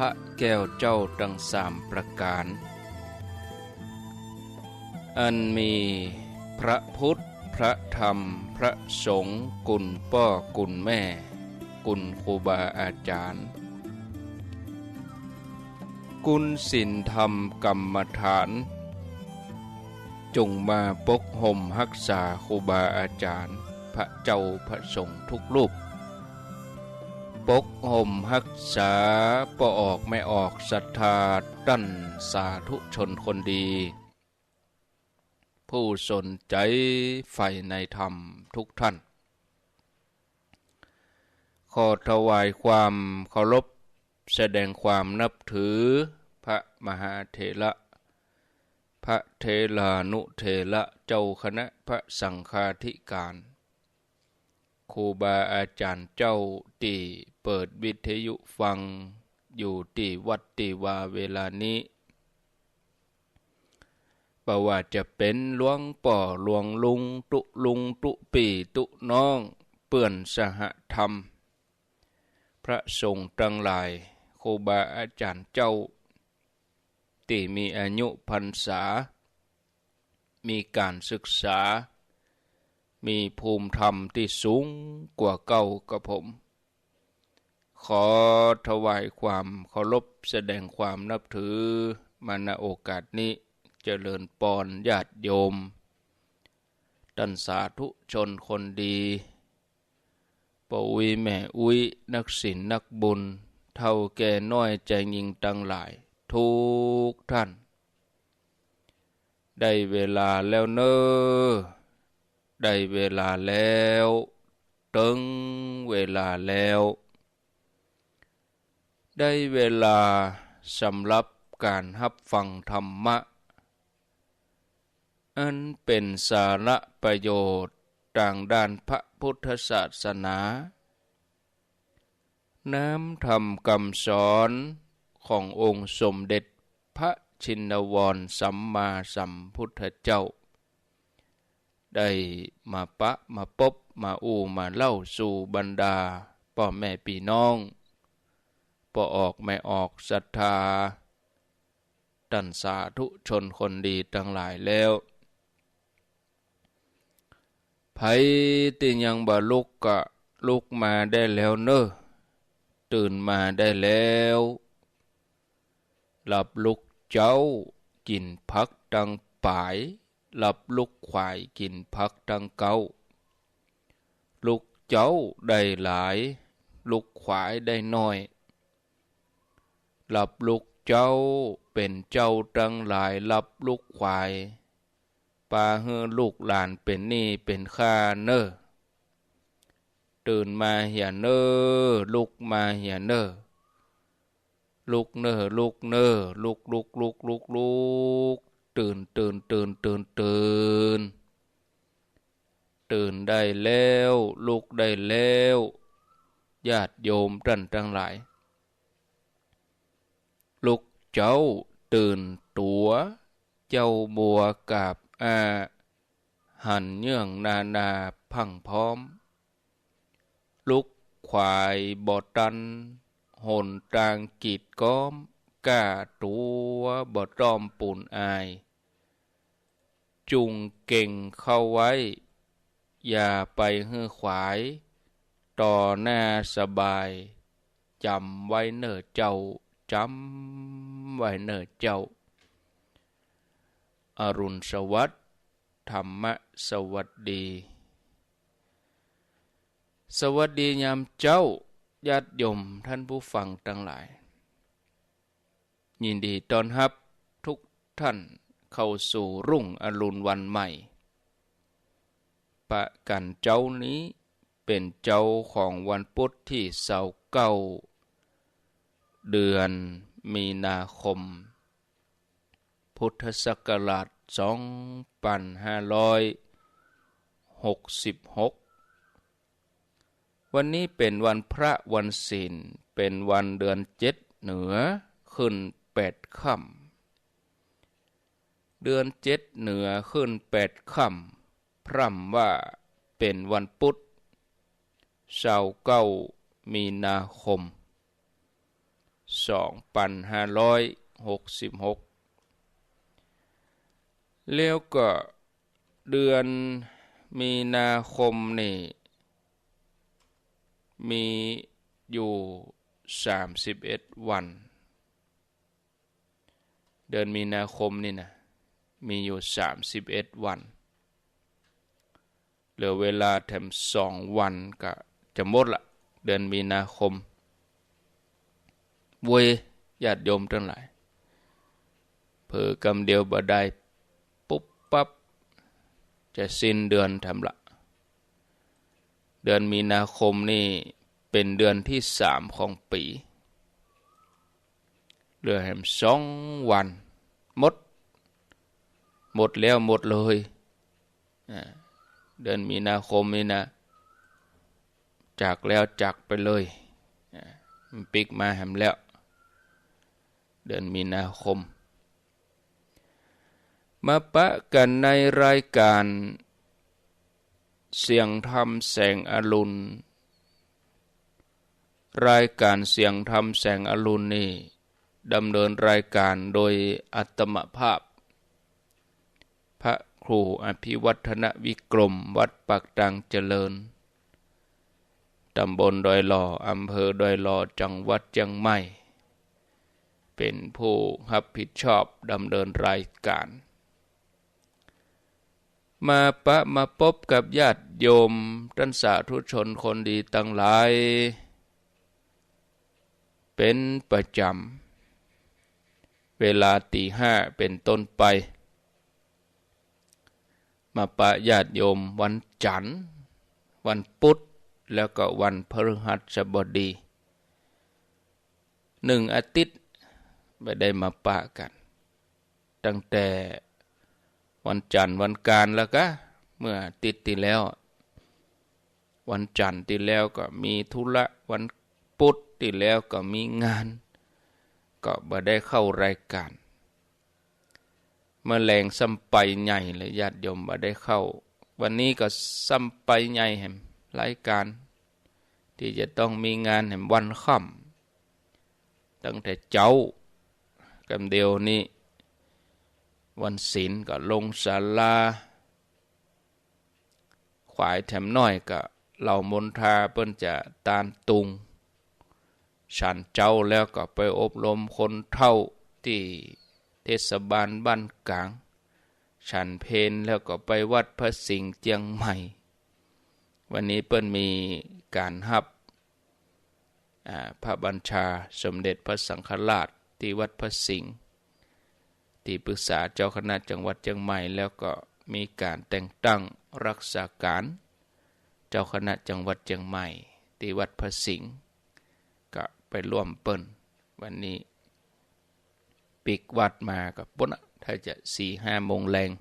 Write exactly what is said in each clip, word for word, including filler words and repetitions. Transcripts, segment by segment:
พระแก้วเจ้าตังสามประก๋าน อันมีพระพุทธ พระธรรม พระสงฆ์ กุณป้อ กุณแม่ กุณครูบาอาจ๋ารย์ กุณศีลธรรมกรรมฐาน จุ่งมาปกห่มฮักษาครูบาอาจ๋ารย์ พระเจ้าพระสงฆ์ทุกรูป ปกห่มฮักษาป้อออกแม่ออกศรัทธาต้านสาธุชนคนดี ผู้สนใจ๋ใฝ่ในธรรมทุกท่าน ขอถวายความเคารพ แสดงความนับถือ พระมหาเถระ พระเถรานุเถระ เจ้าคณะพระสังฆาธิการ ครูบาอาจ๋ารย์เจ้าตี้เปิดวิทยุฟังอยู่ตี้วัดตี้วาเวลานี้ บ่ว่าจะเป๋นหลวงป้อหลวงลุงตุ๊ลุงตุ๊ปี้ตุ๊น้อง เปื้อนสหธรรม พระสงฆ์ตังหลาย ครูบาอาจ๋ารย์เจ้า ตี้มีอายุพรรษา มีก๋านศึกษา มีภูมิธรรมตี้สูงกว่าเก้ากระผม ขอถวายความเคารพแสดงความนับถือมา ณ โอกาสนี้ เจริญปอนญาติโยม ต้านสาธุชนคนดี ป้ออุ๊ยแม่อุ๊ย นักศีลนักบุญ เฒ่าแก่น้อยจายญิงตังหลาย ทุกท่าน ได้เวลาแล้วเน่อ ได้เวลาแล้ว เถิงเวลาแล้ว ได้เวลาสำหรับก๋านฮับฟังธรรมะ อันเป๋นสาระประโยชน์ตางด้านพระพุทธศาสนา น้ำธรรมกำสอนขององค์สมเด็จพระชินวรสัมมาสัมพุทธเจ้า ได้มาปะมาปบมาอู้มาเล่าสู่บรรดาป้อแม่ปี้น้อง ป้อออกแม่ออกศรัทธา ต้านสาธุชนคนดีตังหลายแล้ว ใผตี้ยังบ่ลุกก็ลุกมาได้แล้วเน่อ ตื่นมาได้แล้ว หลับลุกเจ๊ากิ๋นผักตังปาย หลับลุกขวายกิ๋นผักตังเก๊า ลุกเจ๊าได้หลาย ลุกขวายได้น้อย หลับลุกเจ๊าเป๋นเจ้าตังหลาย หลับลุกขวาย ปาหื้อลูกหลานเป๋นหนี้เป๋นค่าเน่อ ตื่นมาเหียเน่อ ลุกมาเหียเน่อ ลุกเน่อ ลุกเน่อ ลุก ลุก ลุก ลุก ลุก ตื่น ตื่น ตื่น ตื่น ตื่น ตื่นได้แล้ว ลุกได้แล้ว ญาติโยมต้านตังหลาย ลุกเจ๊าตื่นตั๋ว เจ๊าบัวกาบอา หันเยื่องนานาพรั่งพร้อม ลุกขวายบ่ตัน หนตางกีดก๊อม ก้าตั๋วบ่ต้อมปูนอาย จุ่งเก่งเข้าไว้ อย่าไปหื้อขวาย ต่อหน้าสบาย จ๋ำไว้เน่อเจ้า จ๋ำไว้เน่อเจ้า อรุณสวัสดิ์ ธรรมะสวัสดี สวัสดียามเจ๊า ญาติโยมต้านผู้ฟังตังหลาย ยินดีต้อนฮับทุกท่านเข้าสู่รุ่งอรุณวันใหม่ ประก๋านเจ๊านี้เป๋นเจ๊าของวันปุ๊ดตี้ซาวเก้า เดือนมีนาคม พุทธศักราชสองปันห้าร้อยหกสิบหก วันนี้เป๋นวันพระวันศีล เป๋นวันเดือนเจ็ดเหนือขึ้นแปดค่ำ เดือนเจ็ดเหนือขึ้นแปดค่ำ พร่ำว่าเป๋นวันปุ๊ด ซาวเก้า มีนาคม ส สองปันห้าร้อยหกสิบหก แล้วก็เดือนมีนาคมนี่ มีอยู่สามสิบเอ็ดวัน เดือนมีนาคมนี่นะ มีอยู่สามสิบเอ็ดวัน เหลือเวลาแถมสองวันก็จะหมดละ เดือนมีนาคม เว้ย ญาติโยมตังหลาย เผลอกำเดียวบ่ได้ ปุ๊บปั๊บ จะสิ้นเดือนแถมละ เดือนมีนาคมนี่เป๋นเดือนตี้สามของปี๋ เหลือแหมสองวัน หมด หมดแล้วหมดเลย อ่า เดือนมีนาคมนี่นะ จากแล้วจากไปเลย อ่า มันปิ๊กมาแหมแล้ว เดือนมีนาคม มาปะกั๋นในรายก๋านเสียงธรรมแสงอรุณ รายก๋านเสียงธรรมแสงอรุณนี่ ดำเนินรายก๋านโดยอาตมาภาพ พระครูอภิวัฒนวิกรม วัดปากตางเจริญ ตำบลดอยหล่อ อำเภอดอยหล่อ จังหวัดเจียงใหม่ เป๋นผู้ฮับผิดชอบดำเนินรายก๋าน มาปะมาปบกับญาติโยมต้านสาธุชนคนดีตังหลาย เป๋นประจ๋ำ เวลาตี๋ห้าเป๋นต้นไป มาปะญาติโยมวันจั๋นทร์ วันปุธ แล้วก็วันพฤหัสบดี หนึ่งอาทิตย์บ่ได้มาปะกั๋น ตั้งแต่วันจั๋นทร์วันอังคารแล้วกา เมื่ออาทิตย์ตี้แล้ว วันจั๋นทร์ตี้แล้วก็มีธุระ วันปุธตี้แล้วก็มีงาน ก็บ่ได้เข้ารายก๋าน เมื่อแลงซ้ำไปใหญ่เลย ญาติโยมบ่ได้เข้า วันนี้ก็ซ้ำไปใหญ่แหม รายก๋านตี้จะต้องมีงานแหมวันค่ำ ตั้งแต่เจ๊า กำเดียวนี้ วันศีลก็ลงศาลา ขวายแถมน้อยก็เหล่ามนทาเปิ้นจะตานตุง ฉันเจ๊าแล้วก็ไปอบรมคนเฒ่าตี้เทศบาลบ้านก๋าง ฉันเพลแล้วก็ไปวัดพระสิงห์เจียงใหม่ วันนี้เปิ้นมีก๋านฮับ อ่า พระบัญชาสมเด็จพระสังฆราชตี้วัดพระสิงห์ ตี้ปรึกษาเจ้าคณะจังหวัดเจียงใหม่ แล้วก็มีก๋านแต่งตั้งรักษาก๋านเจ้าคณะจังหวัดเจียงใหม่ตี้วัดพระสิงห์ ก็ไปร่วมเปิ้น วันนี้ปิ๊กวัดมาก็ปู๊นน่ะ ถ้าจะสี่ห้าโมงแลง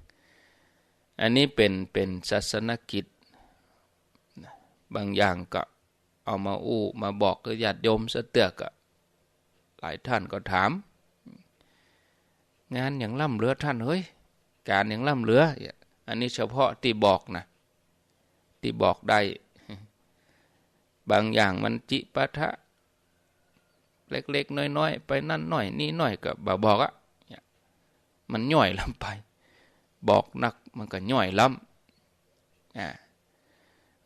อันนี้เป๋น เป๋นศาสนกิจ บางอย่างก็เอามาอู้มาบอกกับญาติโยมซะเตื้อ ก็หลายท่านก็ถาม งานหยังล้ำเหลือท่านเฮ้ย ก๋านหยังล้ำเหลือ อันนี้เฉพาะตี้บอกนะ ตี้บอกได้ บางอย่างมันจิปาถะ เล็กๆ น้อยๆ ไปนั่นหน้อยนี่หน้อยก็บ่บอกอะ เนี่ย มันย่อยล้ำไป บอกนักมันก็ย่อยล้ำ อ่า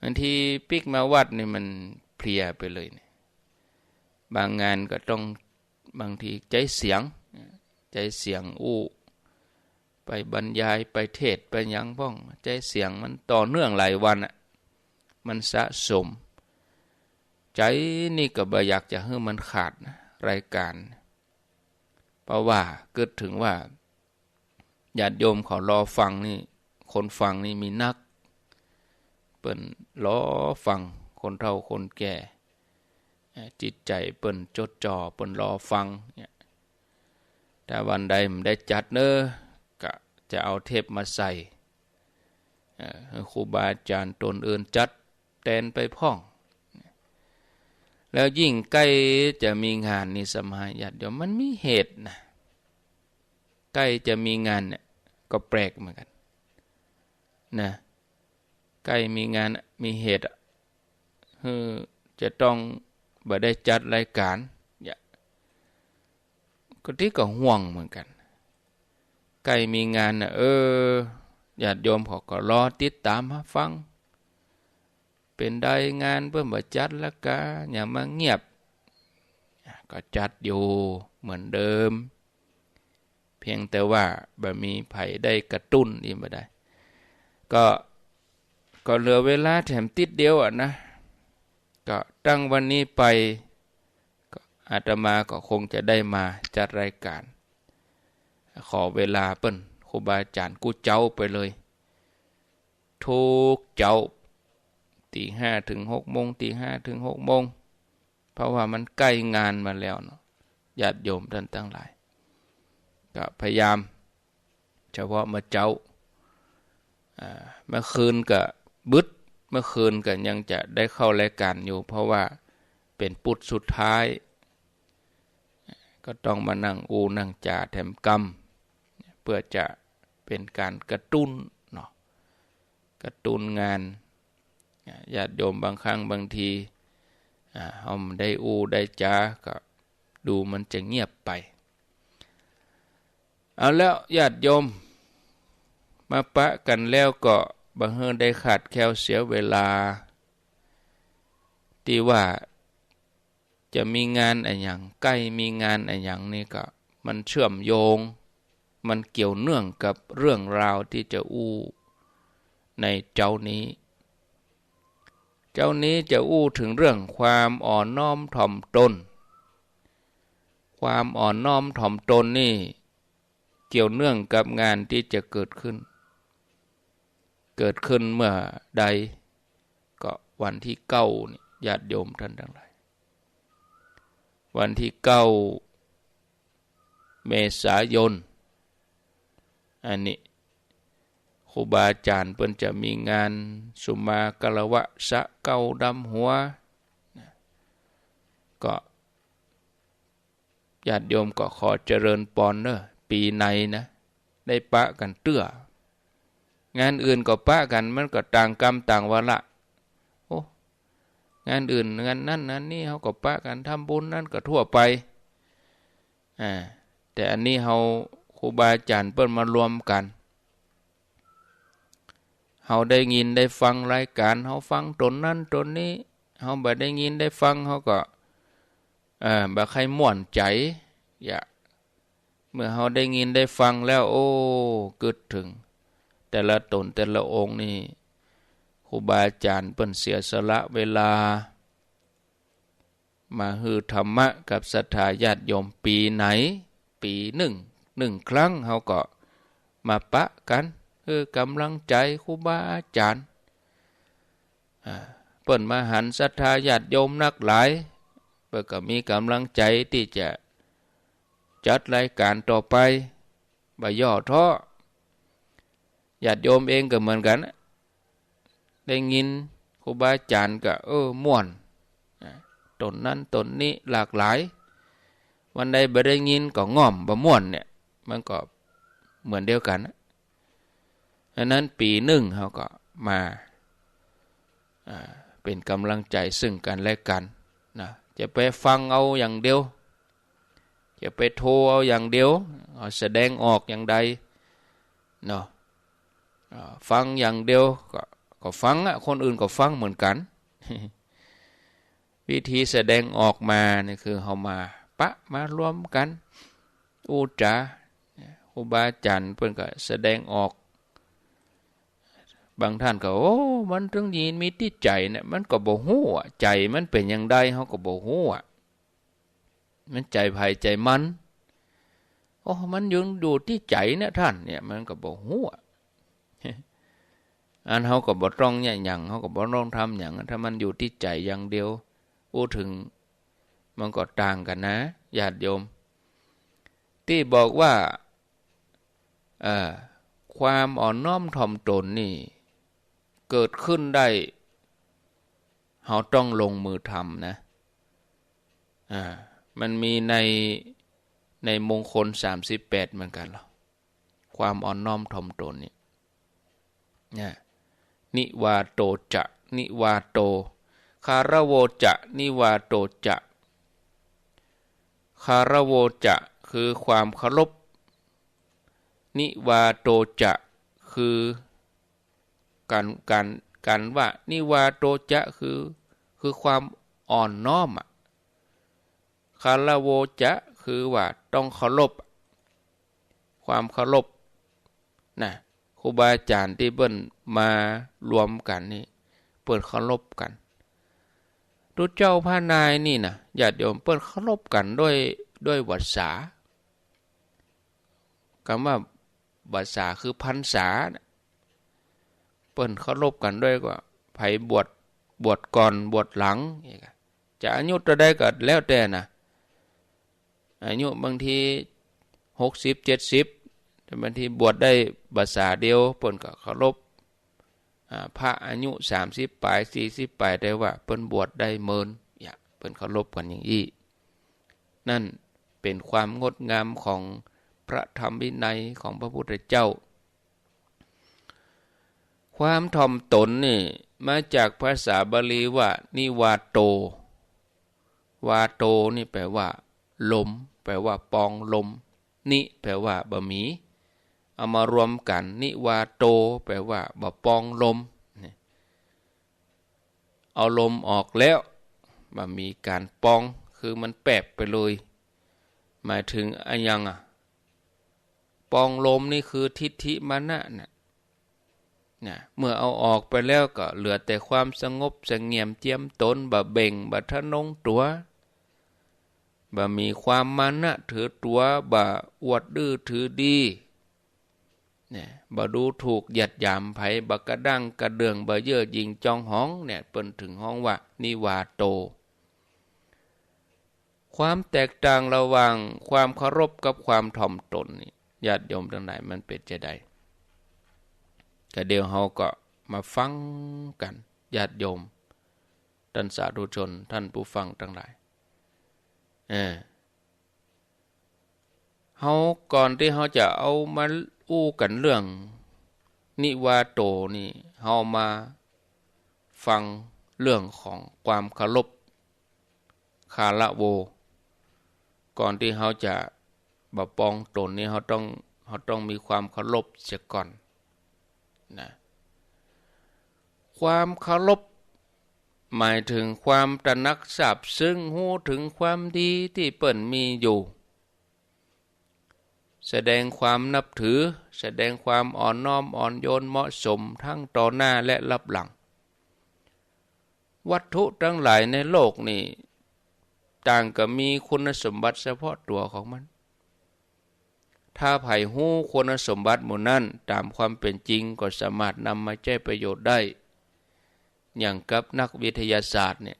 บางทีปิ๊กมาวัดนี่มันเพลียไปเลยเนี่ย บางงานก็ต้อง บางทีใจ๊เสียง ใจ๊เสียงอู้ ไปบรรยาย ไปเทศน์ ไปหยังพ่อง ใจ๊เสียงมันต่อเนื่องหลายวันอะ มันสะสม ใจ๊นี่ก็บ่อยากจะหื้อมันขาดนะ รายก๋าน เพราะว่ากึ๊ดเถิงว่า ญาติโยมเขารอฟังนี่ คนฟังนี่มีนัก เปิ้นรอฟัง คนเฒ่าคนแก่ เอ่อ จิตใจ๋เปิ้นจดจ่อ เปิ้นรอฟังเนี่ย ถ้าวันใดบ่ได้จัดเน้อ ก็จะเอาเทปมาใส่ เอ่อ หื้อครูบาอาจ๋ารย์ต๋นอื่นจัดแตนไปพ่อง แล้วยิ่งใก้จะมีงานนี่สมาญาติโยม มันมีเหตุนะ ใก้จะมีงานเนี่ยก็แปลกเหมือนกั๋นนะ ใก้มีงานอะ มีเหตุอะ หื้อจะต้องบ่ได้จัดรายก๋าน เนี่ย ก็ตี้ก็ห่วงเหมือนกั๋น ใก้มีงานน่ะ เออ ญาติโยมเขาก็รอติดต๋ามหาฟัง เป๋นใดงานเปิ้นบ่จัดละกา อย่ามาเงียบ ก็จัดอยู่เหมือนเดิม เพียงแต่ว่าบ่มีใผได้กระตุ้นอี้บ่ได้ ก็ ก็เหลือเวลาแถมติ๊ดเดียวอะนะ ก็ตั้งวันนี้ไป ก็อาตมาก็คงจะได้มาจัดรายก๋าน ขอเวลาเปิ้น ครูบาอาจ๋ารย์กู้เจ๊าไปเลย กู้เจ๊า ตี๋ห้าเถิงหกโมง ตี๋ห้าเถิงหกโมง เพราะว่ามันใก้งานมาแล้วเนาะ ญาติโยมต้านตังหลาย ก็พยายาม เฉพาะเมื่อเจ๊า อ่า เมื่อคืนก็บึด เมื่อคืนก็ยังจะได้เข้ารายก๋านอยู่ เพราะว่าเป๋นปุดสุดท้าย ก็ต้องมานั่งอู้นั่งจ๋าแถมกำ เปื้อจะเป๋นก๋านกระตุ้นเนาะ กระตุ้นงาน อ่า ญาติโยมบางครั้งบางที อ่า เฮาบ่ได้อู้ได้จ๋า ก็ดูมันจะเงียบไป เอาแล้วญาติโยม มาปะกั๋นแล้วก็บ่หื้อได้ขาดแคลนเสียเวลา ตี้ว่าจะมีงานอะหยัง ใก้มีงานอะหยังนี่ก็มันเชื่อมโยง มันเกี่ยวเนื่องกับเรื่องราวตี้จะอู้ในเจ๊านี้ เจ๊านี้จะอู้เถิงเรื่องความอ่อนน้อมถ่อมตน ความอ่อนน้อมถ่อมตนนี่เกี่ยวเนื่องกับงานตี้จะเกิดขึ้น เกิดขึ้นเมื่อใด ก็วันตี้เก้านี่ ญาติโยมต้านตังหลาย วันตี้เก้า เมษายน อันนี้ ครูบาอาจ๋ารย์เปิ้นจะมีงานสุมาคารวะสะเก๊าดำหัว นะ ก็ ญาติโยมก็ขอเจริญปอนเน่อ ปี๋ไหนนะ ได้ปะกั๋นเตื้อ งานอื่นก็ปะกั๋น มันก็ต่างกาลต่างวาระ โอ้ งานอื่น งานนั้น งานนี้ เฮาก็ปะกั๋นทำบุญ นั้นก็ทั่วไป อ่า แต่อันนี้เฮา ครูบาอาจ๋ารย์เปิ้นมารวมกั๋น เฮาได้ยินได้ฟังรายก๋าน เฮาฟังต๋นนั้นต๋นนี้ เฮาบ่ได้ยินได้ฟัง เฮาก็ เอ่อ บ่ใค่ม่วนใจ๋ อย่า เมื่อเฮาได้ยินได้ฟังแล้ว โอ้ กึ๊ดเถิง แต่ละต๋นแต่ละองค์นี่ ครูบาอาจ๋ารย์เปิ้นเสียสละเวลา มาหื้อธรรมะกับศรัทธาญาติโยมปี๋ไหน ปี๋นึ่ง นึ่งครั้ง เฮาก็มาปะกั๋น หื้อก๋ำลังใจ๋ครูบาอาจ๋ารย์ อ่า เปิ้นมาหันศรัทธาญาติโยมนักหลาย เปิ้นก็มีก๋ำลังใจ๋ตี้จะจัดรายก๋านต่อไป บ่ย่อท้อ ญาติโยมเองก็เหมือนกั๋น ได้ยินครูบาอาจ๋ารย์ก็ เออ ม่วน อ่า ต๋นนั้นต๋นนี้หลากหลาย วันใดบ่ได้ยินก็ง่อม บ่ม่วนเนี่ย มันก็เหมือนเดียวกั๋นนะ อันนั้นปี๋นึ่งเฮาก็มา อ่า เป๋นก๋ำลังใจ๋ซึ่งกั๋นและกั๋นนะ จะไปฟังเอาอย่างเดียว จะไปโทเอาอย่างเดียว เอาแสดงออกอย่างใดเนาะ อ่า ฟังอย่างเดียวก็ ก็ฟังอะ คนอื่นก็ฟังเหมือนกั๋น วิธีแสดงออกมานี่คือเฮามาปะมารวมกั๋น อู้จ๋า ครูบาอาจ๋ารย์เปิ้นก็แสดงออก บางท่านก็ โอ้ มันตึงดีมีตี้ใจ๋เนี่ย มันก็บ่ฮู้อะ ใจ๋มันเป๋นอย่างใด เฮาก็บ่ฮู้อะ มันใจ๋ใผใจ๋มัน โอ้ มันอยู่ อยู่ตี้ใจ๋เนี่ยท่าน เนี่ย มันก็บ่ฮู้อะ อันเฮาก็บ่ต้องเยียะหยัง เฮาก็บ่ต้องทำหยัง ถ้ามันอยู่ตี้ใจ๋อย่างเดียว อู้เถิง มันก็ต่างกั๋นนะ ญาติโยม ตี้บอกว่า เอ่อ ความอ่อนน้อมถ่อมตนนี่ เกิดขึ้นได้ เฮาต้องลงมือทำนะ อ่า มันมีใน ในมงคลสามสิบแปดเหมือนกั๋นเหรอ ความอ่อนน้อมถ่อมตนนี่ นะ นิวาโตจะ นิวาโต คารโวจะ นิวาโตจะ คารโวจะ ค คือความเคารพ นิวาโตจะ คือ การ การ การว่า นิวาโตจะ คือ คือความอ่อนน้อมอะ คารโวจะ คือว่าต้องเคารพอะ ความเคารพนะ ครูบาอาจ๋ารย์ตี้เปิ้นมารวมกั๋นนี่ เปิ้นเคารพกั๋น ตุ๊เจ้าพระนายนี่นะ ญาติโยม เปิ้นเคารพกั๋นด้วย ด้วยวาจา กำว่าวาจาคือพรรษาน่ะ เปิ้นเคารพกั๋นด้วยว่า ใผบวช บวชก่อน บวชหลัง จะอายุเต้าใดก็แล้วแต่นะ อายุบางทีหกสิบ เจ็ดสิบ แต่บางทีบวชได้พรรษาเดียว เปิ้นก็เคารพ อ่า พระอายุสามสิบป๋าย สี่สิบป๋าย แต่ว่าเปิ้นบวชได้เมิน เนี่ย เปิ้นเคารพกั๋นอย่างอี้ นั่นเป๋นความงดงามของพระธรรมวินัยของพระพุทธเจ้า ความถ่อมตนนี่มาจากภาษาบาลีว่า นิวาโต วาโตนี่แปลว่า ลม แปลว่าปองลม นิ แปลว่าบ่มี เอามารวมกั๋น นิวาโต แปลว่าบ่ปองลม นี่ เอาลมออกแล้ว บ่มีก๋านปอง คือมันแปบไปเลย หมายถึงอะหยังอะ ปองลมนี่คือทิฏฐิมานะน่ะ นะ เมื่อเอาออกไปแล้วก็เหลือแต่ความสงบเสงี่ยมเจียมตน บ่เบ่ง บ่ทะนงตั๋ว บ่มีความมานะถือตั๋ว บ่อวดดื้อถือดี นะ บ่ดูถูกเหยียดหยามใผ บ่กระด้างกระเดื่อง บ่เย่อหยิ่งจองหอง เนี่ย เปิ้นถึงฮ้องว่า นิวาโต ความแตกต่างระหว่างความเคารพกับความถ่อมตนนี่ ญาติโยมตังหลาย มันเป๋นจาใด ก็เดี๋ยวเฮาก็มาฟังกั๋น ญาติโยม ต้านสาธุชน ต้านผู้ฟังตังหลาย เออ เฮา ก่อนตี้เฮาจะเอามาอู้กั๋นเรื่องนิวาโตนี่ เฮามาฟังเรื่องของความเคารพ คารโว ก่อนตี้เฮาจะบ่ปองตนนี่ เฮาต้อง เฮาต้องมีความเคารพเสียก่อนนะ ความเคารพหมายถึงความตระหนักซาบซึ้ง ฮู้ถึงความดีตี้เปิ้นมีอยู่ แสดงความนับถือ แสดงความอ่อนน้อมอ่อนโยนเหมาะสม ทั้งต่อหน้าและลับหลัง วัตถุตังหลายในโลกนี่ ต่างก็มีคุณสมบัติเฉพาะตั๋วของมัน ถ้าใผฮู้คุณสมบัติหมู่นั้นต๋ามความเป๋นจริง ก็สามารถนำมาใจ๊ประโยชน์ได้ อย่างกับนักวิทยาศาสตร์เนี่ย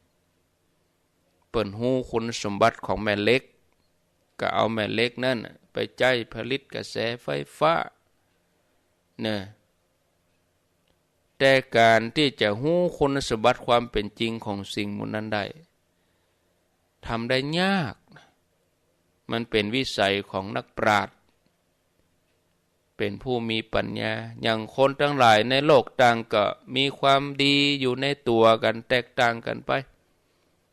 เปิ้นฮู้คุณสมบัติของแม่เหล็ก ก็เอาแม่เหล็กนั้นน่ะไปใจ๊ผลิตกระแสไฟฟ้า เน่อ แต่ก๋านตี้จะฮู้คุณสมบัติความเป๋นจริงของสิ่งหมู่นั้นได้ ทำได้ยาก มันเป๋นวิสัยของนักปราชญ์ เป๋นผู้มีปัญญา อย่างคนตังหลายในโลกต่างก็มีความดีอยู่ในตั๋วกั๋น แตกต่างกั๋นไป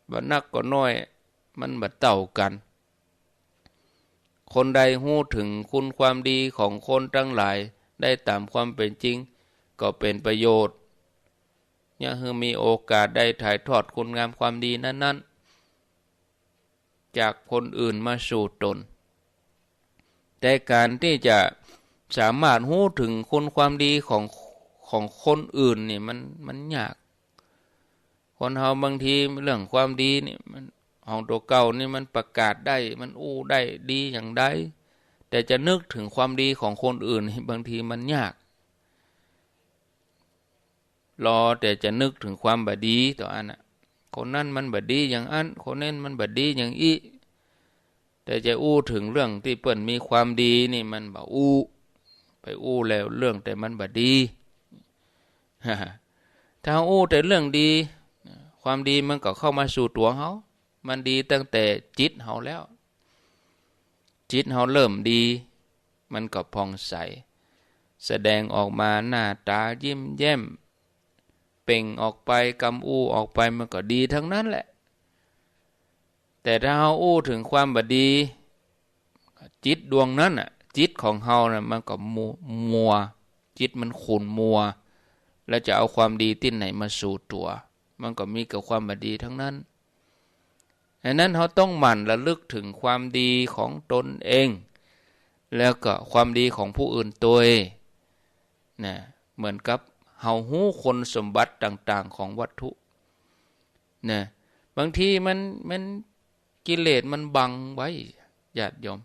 บ่นักก็น้อย มันบ่เต้ากั๋น คนใดฮู้ถึงคุณความดีของคนตังหลายได้ต๋ามความเป๋นจริง ก็เป๋นประโยชน์ เยียะหื้อมีโอกาสได้ถ่ายทอดคุณงามความดีนั้นๆ จากคนอื่นมาสู่ตน แต่ก๋านตี้จะสามารถฮู้ถึงคุณความดีของ ของคนอื่นนี่มัน มันยาก คนเฮาบางทีเรื่องความดีนี่มัน ของตั๋วเก่านี่มันประกาศได้ มันอู้ได้ดีอย่างใด แต่จะนึกถึงความดีของคนอื่นนี่บางทีมันยาก ลอแต่จะนึกถึงความบ่ดีเต้าอั้นน่ะ คนนั้นมันบ่ดีอย่างอั้น คนนี้มันบ่ดีอย่างอี้ แต่จะอู้ถึงเรื่องตี้เปิ้นมีความดีนี่มันบ่อู้ ไปอู้แล้วเรื่องแต่มันบ่ดี ถ้าอู้แต่เรื่องดี ความดีมันก็เข้ามาสู่ตั๋วเฮา มันดีตั้งแต่จิตเฮาแล้ว จิตเฮาเริ่มดี มันก็ผ่องใส แสดงออกมาหน้าต๋ายิ้มแย้ม เปล่งออกไป กำอู้ออกไป มันก็ดีทั้งนั้นแหละ แต่ถ้าเฮาอู้ถึงความบ่ดี จิตดวงนั้นน่ะ จิตของเฮาน่ะ มันก็มัว มัว จิตมันขุ่นมัว แล้วจะเอาความดีตี้ไหนมาสู่ตั๋ว มันก็มีแต่ความบ่ดีทั้งนั้น ฉะนั้นเฮาต้องหมั่นระลึกถึงความดีของตนเอง แล้วก็ความดีของผู้อื่นตวย นะ เหมือนกับเฮาฮู้คุณสมบัติต่างๆ ของวัตถุ นะ บางทีมัน มัน กิเลสมันบังไว้ ญาติโยม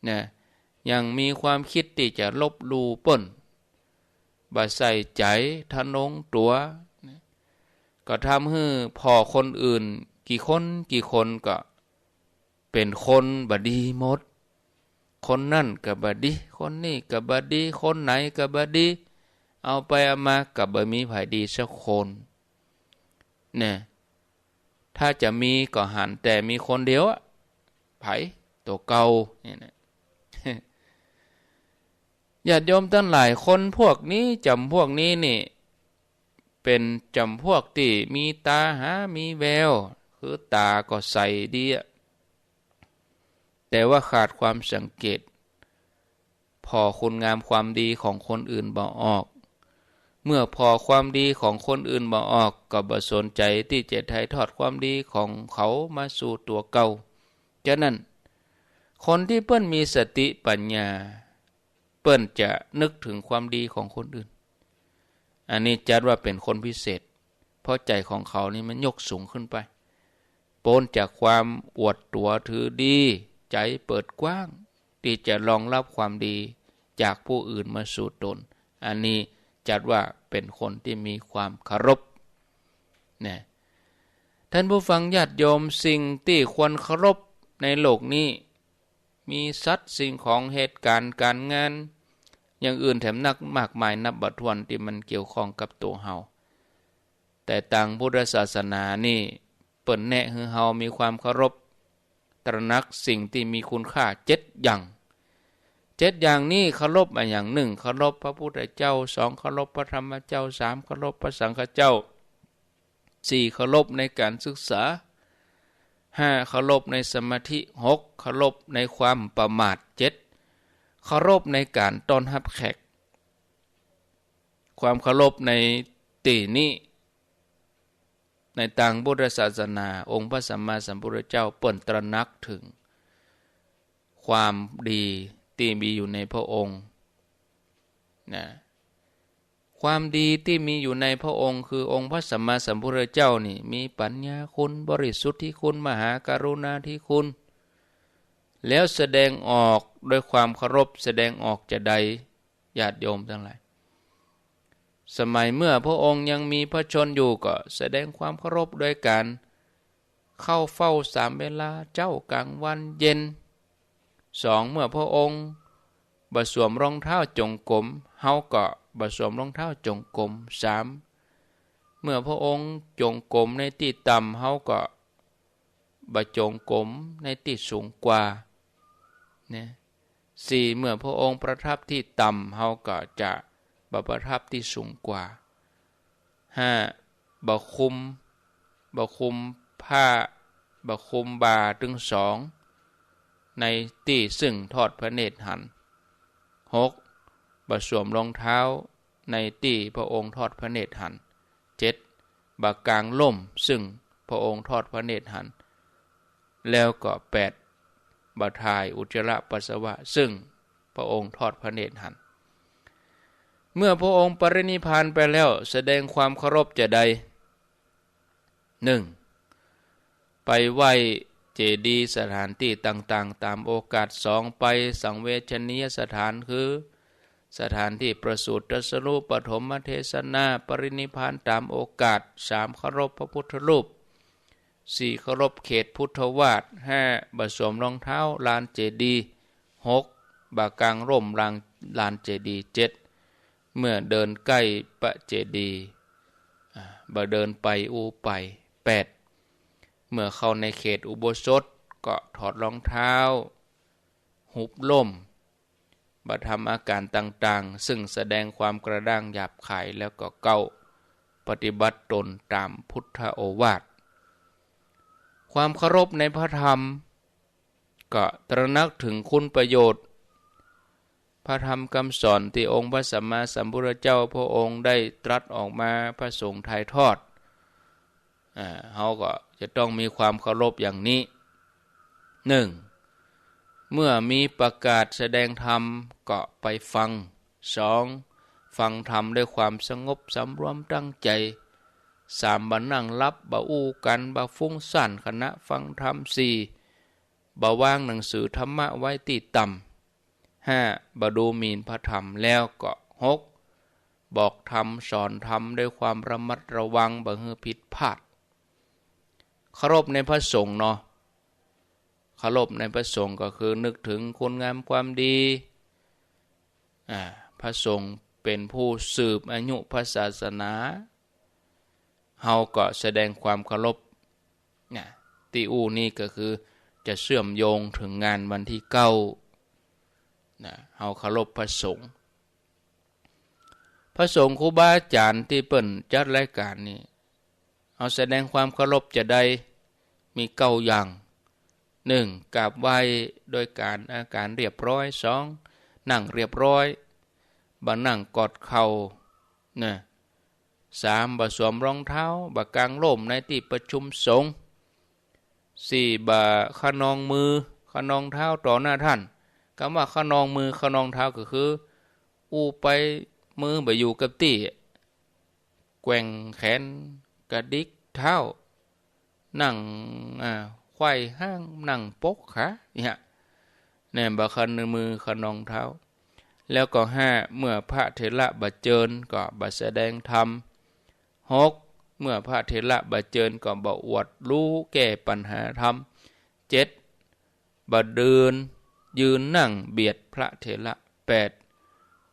นะ ยังมีความคิดตี้จะลบหลู่เปิ้น บ่ใส่ใจ๋ ทะนงตั๋ว นะ ก็ทำหื้อผ่อคนอื่น กี่คนกี่คนก็เป๋นคนบ่ดีหมด คนนั้นก็บ่ดี คนนี้ก็บ่ดี คนไหนก็บ่ดี เอาไปเอามาก็บ่มีใผดีสักคน เนี่ย ถ้าจะมีก็หันแต่มีคนเดียวอะ ใผ ตั๋วเก่า เนี่ยนะ ญาติโยมตังหลาย คนพวกนี้ จ๋ำพวกนี้นี่ เป๋นจ๋ำพวกตี้มีต๋าหามีแวว คือต๋าก็ใสดีอะ แต่ว่าขาดความสังเกต ผ่อคุณงามความดีของคนอื่นบ่ออก เมื่อผ่อความดีของคนอื่นบ่ออก ก็บ่สนใจ๋ตี้จะถ่ายทอดความดีของเขามาสู่ตั๋วเก่า ฉะนั้น คนตี้เปิ้นมีสติปัญญา เปิ้นจะนึกถึงความดีของคนอื่น อันนี้จัดว่าเป๋นคนพิเศษ เพราะใจ๋ของเขานี่มันยกสูงขึ้นไป ป๊นจากความอวดตั๋วถือดี ใจ๋เปิดกว้าง ตี้จะรองรับความดีจากผู้อื่นมาสู่ตน อันนี้จัดว่าเป๋นคนตี้มีความเคารพ นะ ท่านผู้ฟังญาติโยม สิ่งตี้ควรเคารพในโลกนี้ มีสัตว์ สิ่งของ เหตุก๋ารณ์ก๋านงาน อย่างอื่นแถมนักมากมายนับบ่ถ้วนตี้มันเกี่ยวข้องกับตั๋วเฮา แต่ตางพุทธศาสนานี่ เปิ้นแนะหื้อเฮามีความเคารพ ตระหนักสิ่งตี้มีคุณค่าเจ็ดอย่าง เจ็ดอย่างนี้เคารพอะหยัง หนึ่ง เคารพพระพุทธเจ้า สอง เคารพพระธรรมเจ้า สาม เคารพพระสังฆเจ้า สี่ เคารพในการศึกษา ห้า เคารพในสมาธิ หก เคารพในความประมาท เจ็ด เคารพในการต้อนฮับแขก ความเคารพในตี้นี้ ในตางพุทธศาสนา องค์พระสัมมาสัมพุทธเจ้าเปิ้นตระหนักถึงความดีตี้มีอยู่ในพระองค์ นะ ความดีตี้มีอยู่ในพระองค์ คือองค์พระสัมมาสัมพุทธเจ้านี่ มีปัญญาคุณ บริสุทธิคุณ มหากรุณาธิคุณ แล้วแสดงออกด้วยความเคารพ แสดงออกจาใด ญาติโยมตังหลาย สมัยเมื่อพระองค์ยังมีพระชนม์อยู่ ก็แสดงความเคารพโดยการเข้าเฝ้าสามเวลา เจ๊า ก๋างวัน เย็น สอง เมื่อพระองค์บ่สวมรองเท้าจงกรม เฮาก็บ่สวมรองเท้าจงกรม สาม เมื่อพระองค์จงกรมในตี้ต่ำ เฮาก็บ่จงกรมในตี้สูงกว่า เนี่ย สี่ เมื่อพระองค์ประทับตี้ต่ำ เฮาก็จะบ่ประทับตี้สูงกว่า ห้า บ่คุม บ่คุมผ้า บ่คุมบ่าตึงสอง ในตี้ซึ่งทอดพระเนตรหัน หก บ่สวมรองเท้าในตี้พระองค์ทอดพระเนตรหัน เจ็ด บ่ก๋างร่มซึ่งพระองค์ทอดพระเนตรหัน แล้วก็ แปด บ่ถ่ายอุจจาระปัสสาวะซึ่งพระองค์ทอดพระเนตรหัน เมื่อพระองค์ปรินิพพานไปแล้ว แสดงความเคารพจาใด หนึ่ง ไปไหว้เจดีย์สถานตี้ต่างๆ ต๋ามโอกาส สอง ไปสังเวชนียสถาน คือสถานตี้ประสูติตรัสรู้ ปฐมเทศนา ปรินิพพานต๋ามโอกาส สาม เคารพพระพุทธรูป สี่ เคารพเขตพุทธวาส ห้า บ่สวมรองเท้าลานเจดีย์ หก บ่ก๋างร่มลาน ลานเจดีย์ เจ็ด เมื่อเดินใก้พระเจดีย์ อ่า บ่เดินไปอู้ไป แปด เมื่อเข้าในเขตอุโบสถก็ถอดรองเท้า หุบร่ม บ่ทำอาก๋ารต่างๆ ซึ่งแสดงความกระด้างหยาบคาย แล้วก็ เก้า ปฏิบัติตนต๋ามพุทธโอวาท ความเคารพในพระธรรม ก็ตระหนักถึงคุณประโยชน์ พระธรรมคำสอนตี้องค์พระสัมมาสัมพุทธเจ้าพระองค์ได้ตรัสออกมา พระสงฆ์ถ่ายทอด อ่า เฮาก็จะต้องมีความเคารพอย่างนี้ หนึ่ง เมื่อมีประกาศแสดงธรรมก็ไปฟัง สอง ฟังธรรมด้วยความสงบสำรวมตั้งใจ สาม บ่นั่งหลับ บ่อู้กั๋น บ่ฟุ้งซ่านขณะฟังธรรม สี่ บ่วางหนังสือธรรมะไว้ตี้ต่ำ ห้า บ่ดูหมิ่นพระธรรม แล้วก็ หก บอกธรรมสอนธรรมด้วยความระมัดระวัง บ่หื้อผิดพลาด เคารพในพระสงฆ์เนาะ เคารพในพระสงฆ์ก็คือนึกถึงคุณงามความดี อ่า พระสงฆ์เป๋นผู้สืบอายุพระศาสนา เฮาก็แสดงความเคารพ นะ ตี้อู้นี่ก็คือจะเชื่อมโยงถึงงานวันตี้เก้า นะ เฮาเคารพพระสงฆ์ พระสงฆ์ครูบาอาจ๋ารย์ตี้เปิ้นจัดรายก๋านนี่ เฮาแสดงความเคารพจาใด มีเก้าอย่าง หนึ่ง กราบไหว้ด้วยก๋าน อาการเรียบร้อย สอง นั่งเรียบร้อย บ่นั่งกอดเข่า นะ สาม บ่สวมรองเท้า บ่กางร่มในตี้ประชุมสงฆ์ สี่ บ่คะนองมือ คะนองเท้าต่อหน้าท่าน กำว่าคะนองมือ คะนองเท้าก็คือ อู้ไป มือบ่อยู่กับตี้ แกว่งแขน กระดิกเท้า นั่ง อ่า ไขว้ห้าง นั่งปกขา เนี่ย บ่คะนองมือ คะนองเท้า แล้วก็ ห้า เมื่อพระเถระบ่เจิญก็บ่แสดงธรรม หก เมื่อพระเถระบ่เจิญก็บ่อวดรู้แก้ปัญหาธรรม เจ็ด บ่เดิน ยืน นั่งเบียดพระเถระ แปด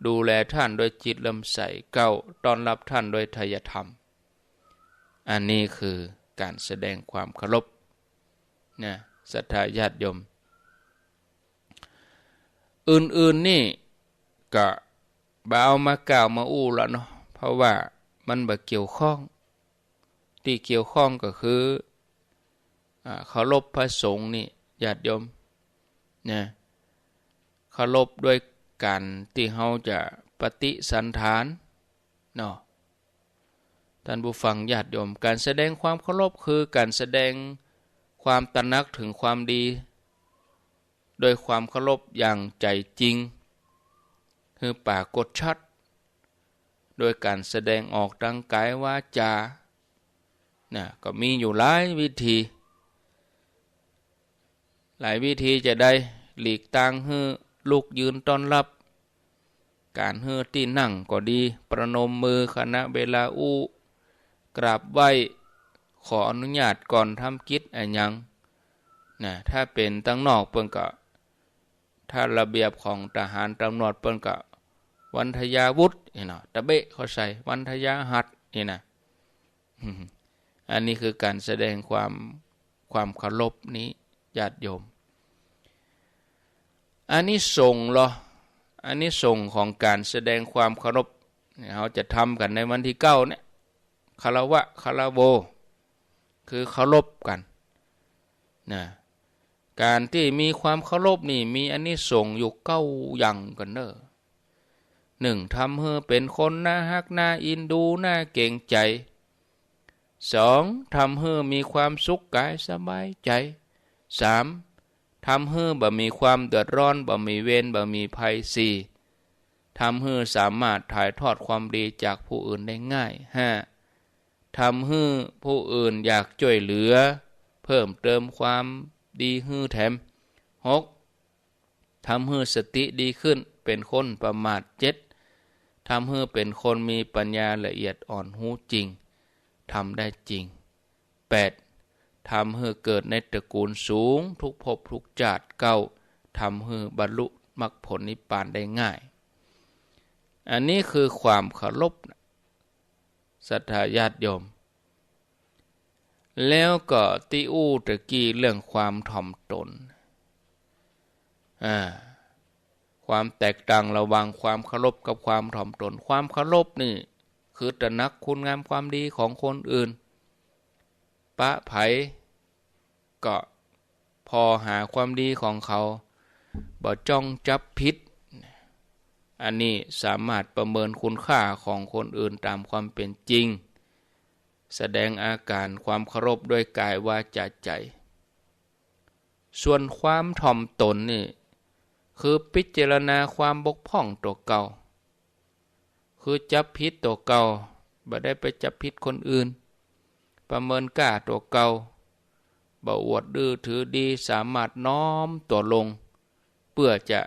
ดูแลท่านด้วยจิตเลื่อมใส เก้า ต้อนรับท่านด้วยไทยธรรม อันนี้คือก๋านแสดงความเคารพ นะ ศรัทธาญาติโยม อื่นๆ นี่ก็บ่เอามากล่าวมาอู้ละเนาะ เพราะว่ามันบ่เกี่ยวข้อง ตี้เกี่ยวข้องก็คือ อ่า เคารพพระสงฆ์นี่ ญาติโยม นะ เคารพด้วยก๋านตี้เฮาจะปฏิสันถาน เนาะ ท่านผู้ฟังญาติโยม ก๋านแสดงความเคารพคือก๋านแสดงความตระหนักถึงความดี โดยความเคารพอย่างใจ๋จริง หื้อปรากฏชัด โดยก๋านแสดงออกตางก๋ายวาจา นะ ก็มีอยู่หลายวิธี หลายวิธีจาใด หลีกตางหื้อลุกยืนต้อนรับ ก๋านหื้อตี้นั่งก็ดี ประนมมือขณะเวลาอู้ กราบไหว้ ขออนุญาตก่อนทำกิจอะหยัง นะ ถ้าเป๋นตางนอกเปิ้นก็ ถ้าระเบียบของทหารตำรวจเปิ้นก็ วันทยาวุธ นี่เนาะ ตะเบะเข้าใส่ วันทยาหัตถ์ นี่นะ อันนี้คือก๋านแสดงความ ความเคารพนี้ ญาติโยม อานิสงส์ลอ อานิสงส์ของก๋านแสดงความเคารพเนี่ย เฮาจะทำกั๋นในวันตี้เก้าเนี่ย คารวะ คารโว คือเคารพกั๋น นะ ก๋านตี้มีความเคารพนี่มีอานิสงส์อยู่เก้าอย่างกั๋นเน่อ หนึ่ง ทำหื้อเป๋นคนน่าฮัก น่าอินดู น่าเก๋งใจ๋ สอง ทำหื้อมีความสุขก๋ายสบายใจ๋ สาม ทำหื้อบ่มีความเดือดร้อน บ่มีเวร บ่มีภัย สี่ ทำหื้อสามารถถ่ายทอดความดีจากผู้อื่นได้ง่าย ห้า ทำหื้อผู้อื่นอยากจ้วยเหลือ เพิ่มเติมความดีหื้อแถม หก ทำหื้อสติดีขึ้น เป๋นคนประมาท เจ็ด ทำหื้อเป๋นคนมีปัญญาละเอียดอ่อนฮู้จริง ทำได้จริง แปด ทำหื้อเกิดในตระกูลสูงทุกภพทุกชาติ เก้า ทำหื้อบรรลุมรรคผลนิพพานได้ง่าย อันนี้คือความเคารพนะ ศรัทธาญาติโยม แล้วก็ตี้อู้ตะกี้เรื่องความถ่อมตน อ่า ความแตกต่างระหว่างความเคารพกับความถ่อมตน ความเคารพนี่คือตระหนักคุณงามความดีของคนอื่น ปะใผก็ ผ่อหาความดีของเขา บ่จ้องจับผิด อันนี้สามารถประเมินคุณค่าของคนอื่นต๋ามความเป๋นจริง แสดงอาก๋านความเคารพด้วยก๋าย วาจา ใจ๋ ส่วนความถ่อมต๋นนี่ คือพิจารณาความบกพร่องตั๋วเก่า คือจับผิดตั๋วเก่า บ่ได้ไปจับผิดคนอื่น ประเมินก้าตั๋วเก่า บ่อวดดื้อถือดี สามารถน้อมตั๋วลง เปื้อจะ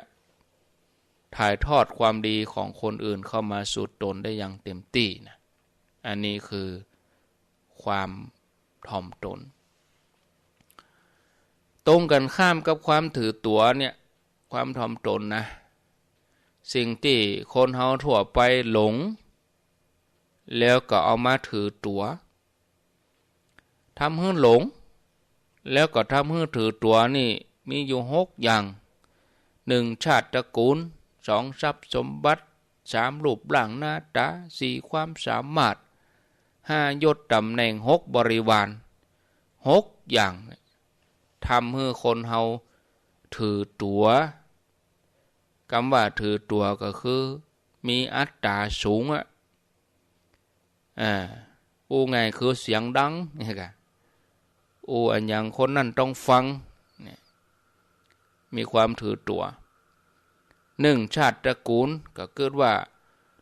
ถ่ายทอดความดีของคนอื่นเข้ามาสู่ต๋นได้อย่างเต็มตี้นะ อันนี้คือความถ่อมต๋น ตรงกั๋นข้ามกับความถือตั๋วเนี่ย ความถ่อมต๋นนะ สิ่งตี้คนเฮาทั่วไปหลง แล้วก็เอามาถือตั๋ว ทำหื้อหลง แล้วก็ทำหื้อถือตั๋วนี่มีอยู่หกอย่าง หนึ่ง ชาติตระกูล สอง ทรัพย์สมบัติ สาม รูปร่างหน้าต๋า สี่ ความสามารถ ห้า ยศต๋ำแหน่ง หก บริวาร หกอย่างเนี่ย ทำหื้อคนเฮาถือตั๋ว กำว่าถือตั๋วก็คือมีอัตต๋าสูงอะ อ่า อู้ง่ายคือเสียงดัง เนี่ยกะ อู้อันหยังคนนั้นต้องฟัง เนี่ย มีความถือตั๋ว หนึ่ง ชาติตระกูล ก็กึ๊ดว่า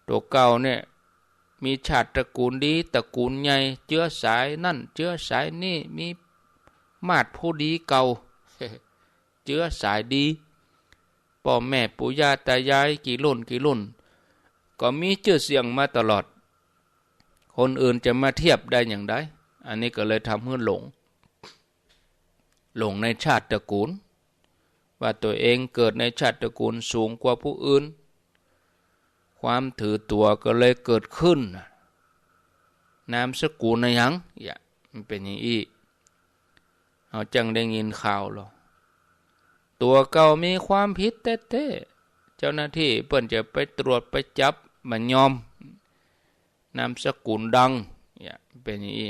ตั๋วเก่าเนี่ย มีชาติตระกูลดี ตระกูลใหญ่ เจื๊อสายนั่น เจื๊อสายนี่ มีมาดผู้ดีเก่า เจื๊อสายดี ป้อแม่ปู่ย่าต๋ายายกี่รุ่นกี่รุ่น ก็มีจื้อเสียงมาตลอด คนอื่นจะมาเทียบได้อย่างใด อันนี้ก็เลยทำหื้อหลง หลงในชาติตระกูล ว่าตั๋วเองเกิดในชาติตระกูลสูงกว่าผู้อื่น ความถือตั๋วก็เลยเกิดขึ้น นามสกุลอะหยัง อย่า มันเป๋นอย่างอี้ เฮาจั่งได้ยินข่าวลอ ตั๋วเก่ามีความผิดแต๊ๆ เจ้าหน้าตี้เปิ้นจะไปตรวจไปจับบ่ยอม นามสกุลดัง เนี่ย เป๋นอย่างอี้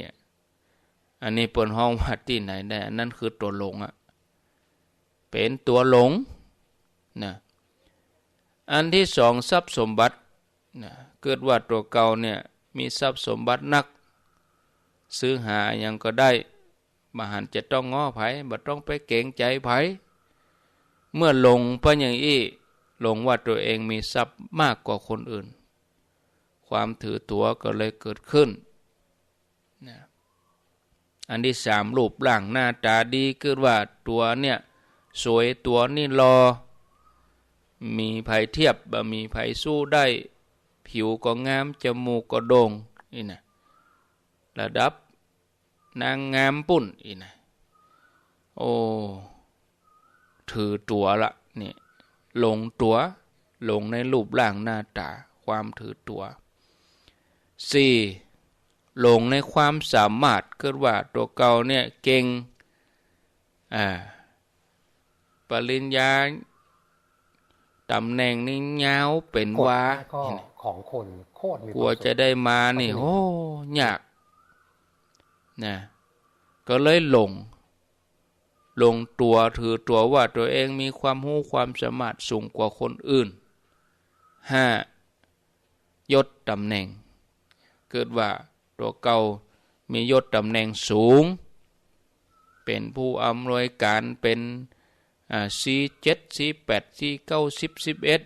อันนี้เปิ้นฮ้องว่าตี้ไหนได้ อันนั้นคือตั๋วหลงอะ เป๋นตั๋วหลงนะ อันตี้สอง ทรัพย์สมบัตินะ กึ๊ดว่าตั๋วเก่าเนี่ยมีทรัพย์สมบัตินัก ซื้อหาอะหยังก็ได้ บ่หันจะต้องง้อใผ บ่ต้องไปเกรงใจ๋ใผ เมื่อหลงไปอย่างอี้ หลงว่าตั๋วเองมีทรัพย์มากกว่าคนอื่น ความถือตั๋วก็เลยเกิดขึ้นนะ อันตี้สาม รูปร่างหน้าต๋าดี กึ๊ดว่าตั๋วเนี่ยสวย ตั๋วนี่หล่อ มีใผเทียบ บ่มีใผสู้ได้ ผิวก็งาม จมูกก็โด่ง นี่นะ ระดับนางงามปู้น นี่นะ โอ้ ถือตั๋วละ เนี่ย หลงตั๋ว หลงในรูปร่างหน้าต๋า ความถือตั๋ว สี่ หลงในความสามารถ กึ๊ดว่าตั๋วเก่าเนี่ยเก่ง อ่า ปริญญา ต๋ำแหน่งนี่ยาวเป๋นวา กฎห้าข้อของคนโคตรมีความสุข กว่าจะได้มานี่ โอ้ ยาก นะ ก็เลยหลง หลงตั๋ว ถือตั๋วว่าตั๋วเองมีความฮู้ความสามารถสูงกว่าคนอื่น ห้า ยศต๋ำแหน่ง กึ๊ดว่าตั๋วเก่ามียศต๋ำแหน่งสูง เป๋นผู้อำนวยก๋าน เป๋น อ่า สี่เจ็ด สี่แปด สี่เก้า สิบ สิบเอ็ด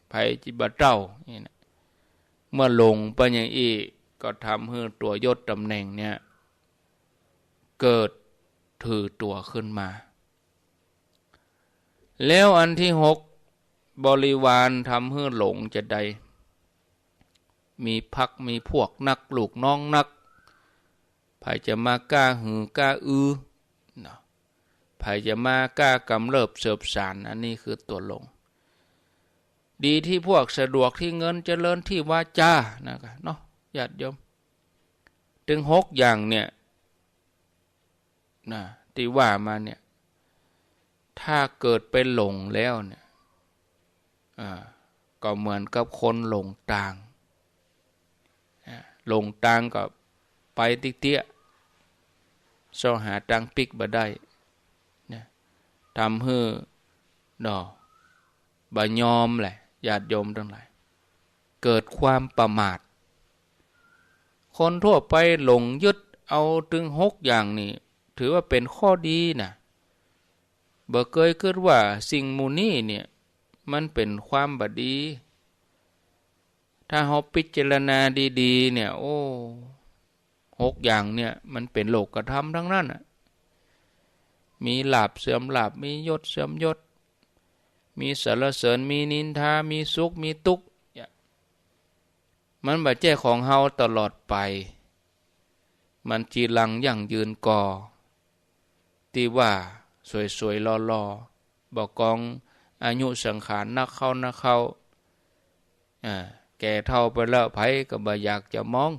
ใผจะบ่เต้า นี่นะ เมื่อหลงไปอย่างอี้ ก็ทำหื้อตั๋วยศต๋ำแหน่งเนี่ย เกิดถือตั๋วขึ้นมา แล้วอันตี้หก บริวารทำหื้อหลงจาใด มีพรรคมีพวกนัก ลูกน้องนัก ใผจะมาก้าหือกล้าอือเนาะ ใผจะมาก้ากำเริบเสิบสาน อันนี้คือตั๋วหลง ดีตี้พวก สะดวกตี้เงิน เจริญตี้วาจา นะกะเนาะ ญาติโยม ตึงหกอย่างเนี่ย นะ ตี้ว่ามาเนี่ย ถ้าเกิดไปหลงแล้วเนี่ย อ่า ก็เหมือนกับคนหลงตาง อ่า หลงตางก็ไปเตี้ยๆ เซาะหาตางปิ๊กบ่ได้ นะ ทำหื้อ เนาะ บ่ยอมแหละ ญาติโยมตังหลาย เกิดความประมาท คนทั่วไปหลงยึดเอาตึงหกอย่างนี่ ถือว่าเป๋นข้อดีนะ บ่เกยกึ๊ดว่าสิ่งหมู่นี้เนี่ย มันเป๋นความบ่ดี ถ้าเฮาพิจารณาดีๆ เนี่ย โอ้ หกอย่างเนี่ย มันเป๋นโลกธรรมตังนั้นน่ะ มีลาภเสื่อมลาภ มียศเสื่อมยศ มีสรรเสริญ มีนินทา มีสุข มีตุ๊กข์ เนี่ย มันบ่ใจ้ของเฮาตลอดไป มันจีรังยั่งยืนก่อ ตี้ว่าสวยๆ หล่อๆ บ่กองอายุสังขารนักเข้านักเข้า อ่า แก่เฒ่าไปแล้ว ใผก็บ่อยากจะมอง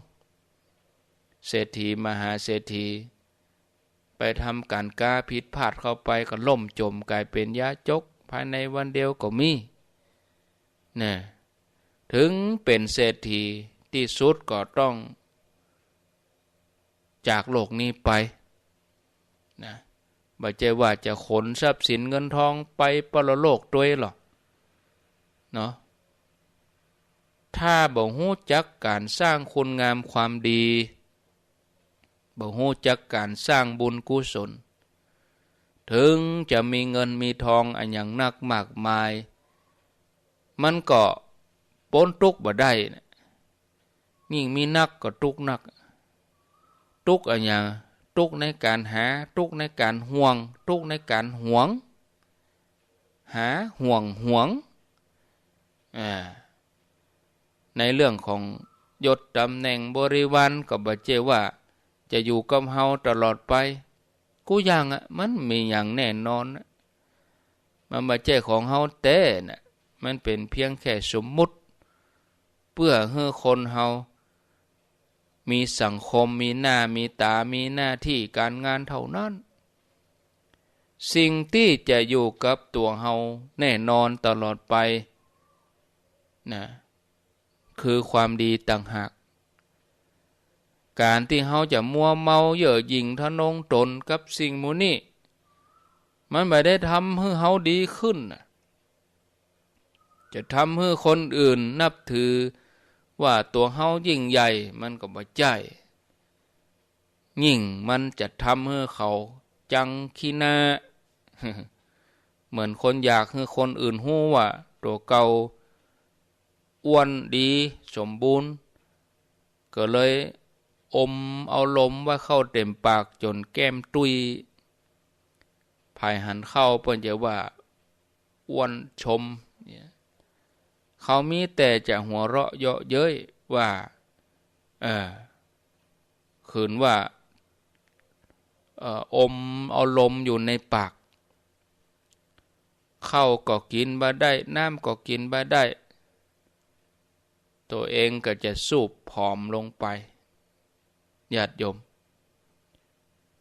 เศรษฐีมหาเศรษฐี ไปทำก๋านก๊าผิดพลาดเข้าไปก็ล่มจมก๋ายเป๋นยาจก ภายในวันเดียวก็มี นะ ถึงเป๋นเศรษฐีตี้สุดก็ต้องจากโลกนี้ไป นะ บ่ใจ้ว่าจะขนทรัพย์สินเงินทองไปปรโลกตวยหรอก เนาะ ถ้าบ่ฮู้จักก๋านสร้างคุณงามความดี บ่ฮู้จักก๋านสร้างบุญกุศล ถึงจะมีเงินมีทองอะหยังนักมากมาย มันก็ป๊นตุ๊กข์บ่ได้นะ ยิ่งมีนักก็ตุ๊กข์นัก ตุ๊กข์อะหยัง ตุ๊กข์ในก๋านหา ตุ๊กข์ในก๋านห่วง ตุ๊กข์ในก๋านหวง หา ห่วง หวง อ่า ในเรื่องของยศต๋ำแหน่งบริวารก็บ่ใจ้ว่าจะอยู่กับเฮาตลอดไป กู้อย่างอะ มันบ่มีหยังแน่นอนอะ มันบ่ใจ้ของเฮาแต๊น่ะ มันเป๋นเพียงแค่สมมุติ เปื้อหื้อคนเฮามีสังคม มีหน้ามีต๋า มีหน้าตี้ก๋านงานเท่านั้น สิ่งตี้จะอยู่กับตั๋วเฮาแน่นอนตลอดไปนะ คือความดีต่างหาก ก๋านตี้เฮาจะมัวเมาเย่อหยิ่งทะนงต๋นกับสิ่งหมู่นี้ มันบ่ได้ทำหื้อเฮาดีขึ้นน่ะ จะทำหื้อคนอื่นนับถือว่าตั๋วเฮายิ่งใหญ่ มันก็บ่ใจ้ ยิ่งมันจะทำหื้อเขาจังขี้หน้า เหมือนคนอยากหื้อคนอื่นฮู้ว่าตั๋วเก่าอ้วนดีสมบูรณ์ ก็เลยอมเอาลมไว้เข้าเต๋มปากจ๋นแก้มตุ้ย ใผหันเข้าเปิ้นจะว่าอ้วนชมเนี่ย เขามีแต่จะหัวเราะเยาะเย้ยว่า เออ ขืนว่า เอ่อ อมเอาลมอยู่ในปาก ข้าวก็กิ๋นบ่ได้ น้ำก็กิ๋นบ่ได้ ตั๋วเองก็จะซูบผอมลงไป ญาติโยม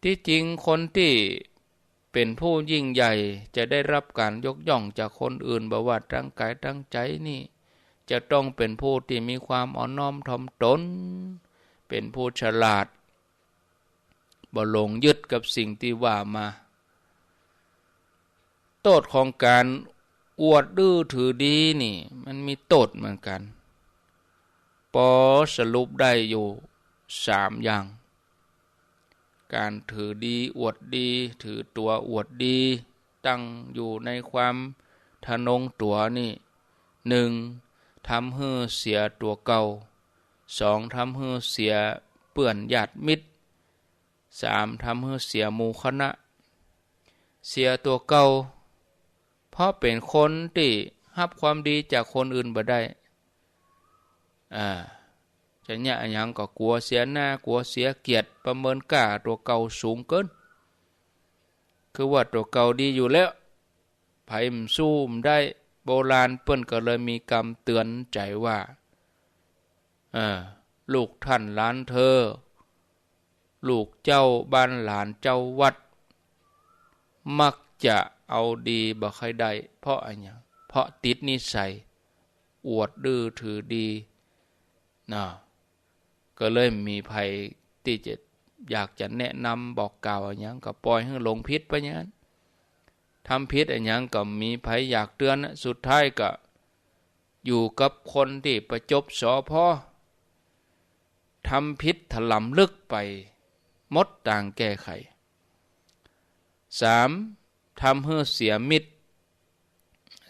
ตี้จริงคนตี้เป๋นผู้ยิ่งใหญ่ จะได้รับก๋านยกย่องจากคนอื่น บ่ว่าตางก๋ายตางใจ๋นี่ จะต้องเป๋นผู้ตี้มีความอ่อนน้อมถ่อมต๋น เป๋นผู้ฉลาด บ่หลงยึดกับสิ่งตี้ว่ามา โต้ษของก๋านอวดดื้อถือดีนี่ มันมีโต้ษเหมือนกั๋น ปอสรุปได้อยู่สามอย่าง ก๋านถือดีอวดดี ถือตั๋วอวดดี ตั้งอยู่ในความทะนงตั๋วนี่ นึ่ง ทำหื้อเสียตั๋วเก่า สอง ทำหื้อเสียเปื้อนญาติมิตร สาม ทำหื้อเสียหมู่คณะ เสียตั๋วเก่า เพราะเป๋นคนตี้ฮับความดีจากคนอื่นบ่ได้ อ่า จะเยียะอะหยังก็กั๋วเสียหน้า กั๋วเสียเกียรติ ประเมินค่าตั๋วเก่าสูงเกิน คือว่าตั๋วเก่าดีอยู่แล้ว ใผบ่สู้บ่ได้ โบราณเปิ้นก็เลยมีกำเตื๋อนใจ๋ว่า เออ ลูกท่านหลานเธอ ลูกเจ้าบ้านหลานเจ้าวัด มักจะเอาดีบ่ค่อยได้ เพราะอะหยัง เพราะติดนิสัย อวดดื้อถือดี เนาะ ก็เลยบ่มีใผตี้จะอยากจะแนะนำบอกกล่าวอะหยัง ก็ป่อยหื้อหลงผิดไปอย่างนั้น ทำผิดอะหยังก็บ่มีใผอยากเตือนนะ สุดท้ายก็อยู่กับคนตี้ประจบ สภ. ทำผิดถล่ำลึกไป หมดตางแก้ไข สาม ทำหื้อเสียมิตร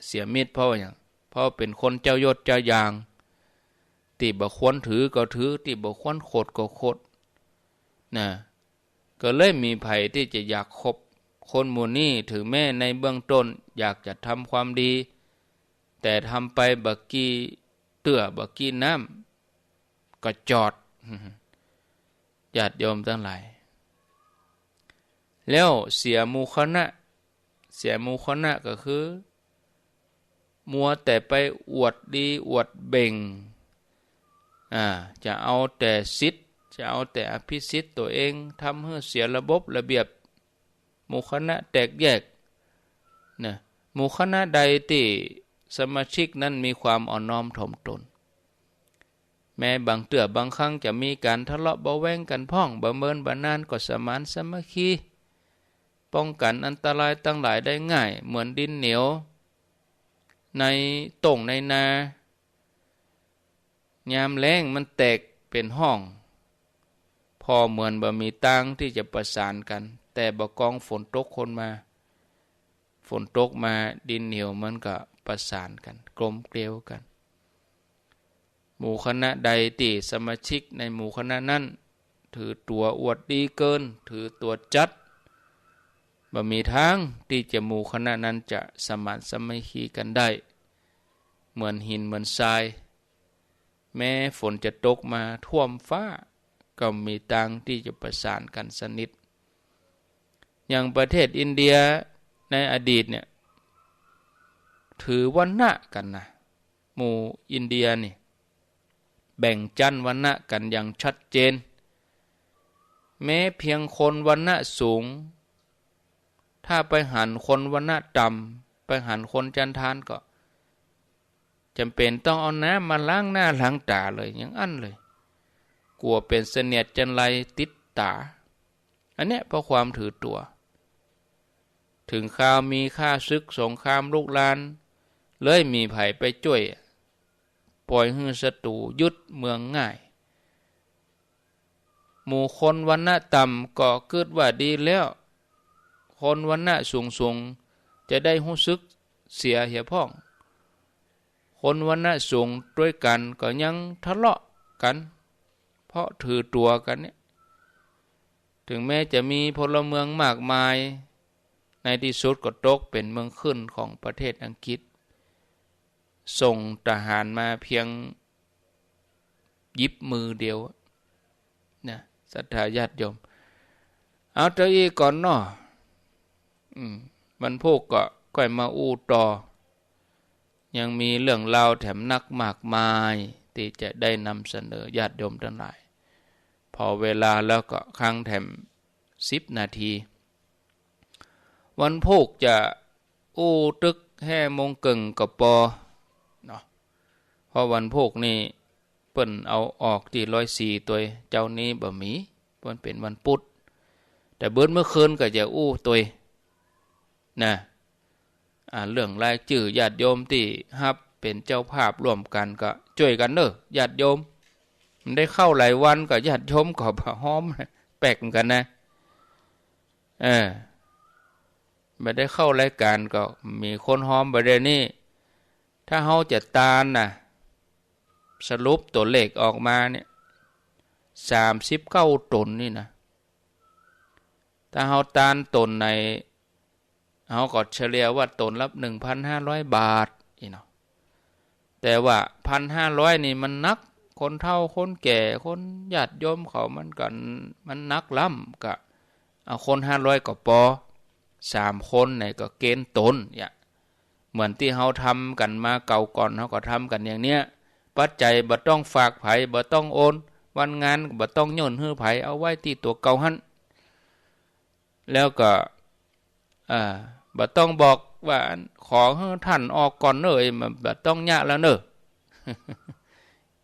เสียมิตรเพราะว่าหยัง เพราะเป๋นคนเจ้ายศเจ้ายาง ตี้บ่ควรถือก็ถือ ตี้บ่ควรคบก็คบ นะ ก็เลยบ่มีใผตี้จะอยากคบ คนหมู่นี้ เถิงแม้ในเบื้องต้นอยากจะทำความดี แต่ทำไปบ่กี่เตื้อบ่กี่น้ำ ก็จอด ญาติโยมตังหลาย แล้วเสียหมู่คณะ เสียหมู่คณะก็คือ มัวแต่ไปอวดดีอวดเบ่ง อ่า จะเอาแต่สิทธิ์ จะเอาแต่อภิสิทธิ์ตั๋วเอง ทำหื้อเสียระบบระเบียบ หมู่คณะแตกแยก นะ หมู่คณะใดตี้สมาชิกนั้นมีความอ่อนน้อมถ่อมตน แม้บางเตื้อบางครั้งจะมีก๋านทะเลาะเบาะแว้งกั๋นพ่อง บ่เมินบ่นานก็สมานสามัคคี ป้องกั๋นอันตรายตังหลายได้ง่าย เหมือนดินเหนียวในต้งในนา ยามแล้งมันแตกเป๋นฮ่อง ผ่อเหมือนบ่มีตางตี้จะประสานกั๋น แต่บ่ากองฝนตกคนมา ฝนตกมาดินเหนียวมันก็ประสานกั๋น กลมเกลียวกั๋น หมู่คณะใดตี้สมาชิกในหมู่คณะนั้น ถือตั๋วอวดดีเกิน ถือตั๋วจัด บ่มีตางตี้จะหมู่คณะนั้นจะสมานสามัคคีกั๋นได้ เหมือนหินเหมือนทราย แม้ฝนจะตกมาท่วมฟ้า ก็บ่มีตางตี้จะประสานกั๋นสนิท อย่างประเทศอินเดียในอดีตเนี่ย ถือวรรณะกั๋นนะ หมู่อินเดียนี่ แบ่งจั้นวรรณะกั๋นอย่างชัดเจน แม้เพียงคนวรรณะสูง ถ้าไปหันคนวรรณะต่ำ ไปหันคนจันทานก็ จ๋ำเป๋นต้องเอาน้ำมาล้างหน้าล้างต๋าเลย อย่างอั้นเลย กั๋วเป๋นเสนียดจัญไรติดต๋า อันเนี้ยเพราะความถือตั๋ว เถิงคราวมีข้าศึกสงครามลุกราน เลยบ่มีใผไปจ้วย ป่อยหื้อศัตรูยึดเมืองง่าย หมู่คนวรรณะต่ำก็กึ๊ดว่าดีแล้ว คนวรรณะสูงๆ จะได้ฮู้สึกเสียเหียพ่อง คนวรรณะสูงตวยกั๋นก็ยังทะเลาะกั๋น เพราะถือตั๋วกั๋นเนี่ย เถิงแม้จะมีพลเมืองมากมาย ในตี้สุดก็ตกเป๋นเมืองขึ้นของประเทศอังกฤษ ส่งทหารมาเพียงหยิบมือเดียว นะ ศรัทธาญาติโยม เอาเต้าอี้ก่อนเนาะ อืม วันพูกก็ก้อยมาอู้ต่อ ยังมีเรื่องราวแถมนักมากมายตี้จะได้นำเสนอญาติโยมตังหลาย ผ่อเวลาแล้วก็ค้างแถมสิบนาที วันพูกจะอู้ตึกแฮ่โมงเกิ่งก็ปอเนาะ เพราะวันพูกนี่เปิ้นเอาออกตี้ร้อยสี่ตวย เจ๊านี้บ่มี เปิ้นเป๋นวันปุธ แต่เบิดเมื่อคืนก็จะอู้ตวย นะ อ่า เรื่องรายจื้อญาติโยมตี้ฮับเป๋นเจ้าภาพร่วมกั๋นก็จ้วยกั๋นเน่อ ญาติโยม บ่ได้เข้าหลายวันก็ญาติโยมก็บ่ฮ้อม แปลกเหมือนกั๋นนะ เออ บ่ได้เข้ารายก๋านก็มีคนฮ้อม บ่าดนี้ ถ้าเฮาจะตานน่ะ สรุปตั๋วเลขออกมาเนี่ย สามสิบเก้าต๋นนี่นะ ถ้าเฮาตานต๋นไหน เฮาก็เฉลี่ยว่าต๋นละหนึ่งพันห้าร้อยบาทอี้เนาะ แต่ว่าพันห้าร้อยนี่มันหนัก คนเฒ่าคนแก่ คนญาติโยมเขามันก็ มันหนักล้ำ ก็เอาคนห้าร้อยก็ปอ สามคนไหนก็เกณฑ์ต๋นเนี่ย เหมือนตี้เฮาทำกั๋นมาเก่าก่อน เฮาก็ทำกั๋นอย่างเนี้ย ปัจจัยบ่ต้องฝากใผ บ่ต้องโอน วันงานบ่ต้องยื่นหื้อใผ เอาไว้ตี้ตั๋วเก่าหั้น แล้วก็ อ่า บ่ต้องบอกว่า ขอหื้อท่านออกก่อนเน่อ บ่ต้องเยียะแล้วเน่อ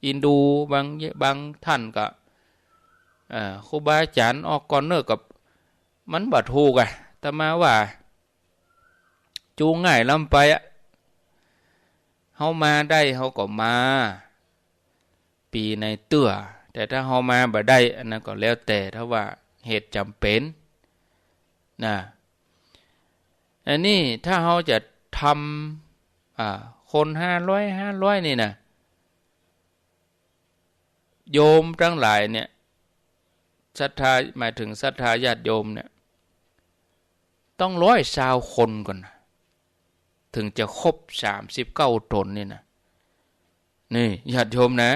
อินดูบาง บางท่านก็ อ่า ครูบาอาจ๋ารย์ออกก่อนเน่อ ก็มันบ่ถูกอะ อาตมาว่า จูงง่ายล้ำไปอะ เฮามาได้เฮาก็มา ปี๋ไหนเตื้อ แต่ถ้าเฮามาบ่ได้ อันนั้นก็แล้วแต่ ถ้าว่าเหตุจ๋ำเป๋น นะ อันนี้ถ้าเฮาจะทำ อ่า คนห้าร้อย ห้าร้อย นี่นะ โยมตังหลายเนี่ย ศรัทธา หมายเถิงศรัทธาญาติโยมเนี่ย ต้องร้อยซาวคนก่อนนะ เถิงจะครบสามสิบเก้าต๋นนี่นะ นี่ญาติโยมนะ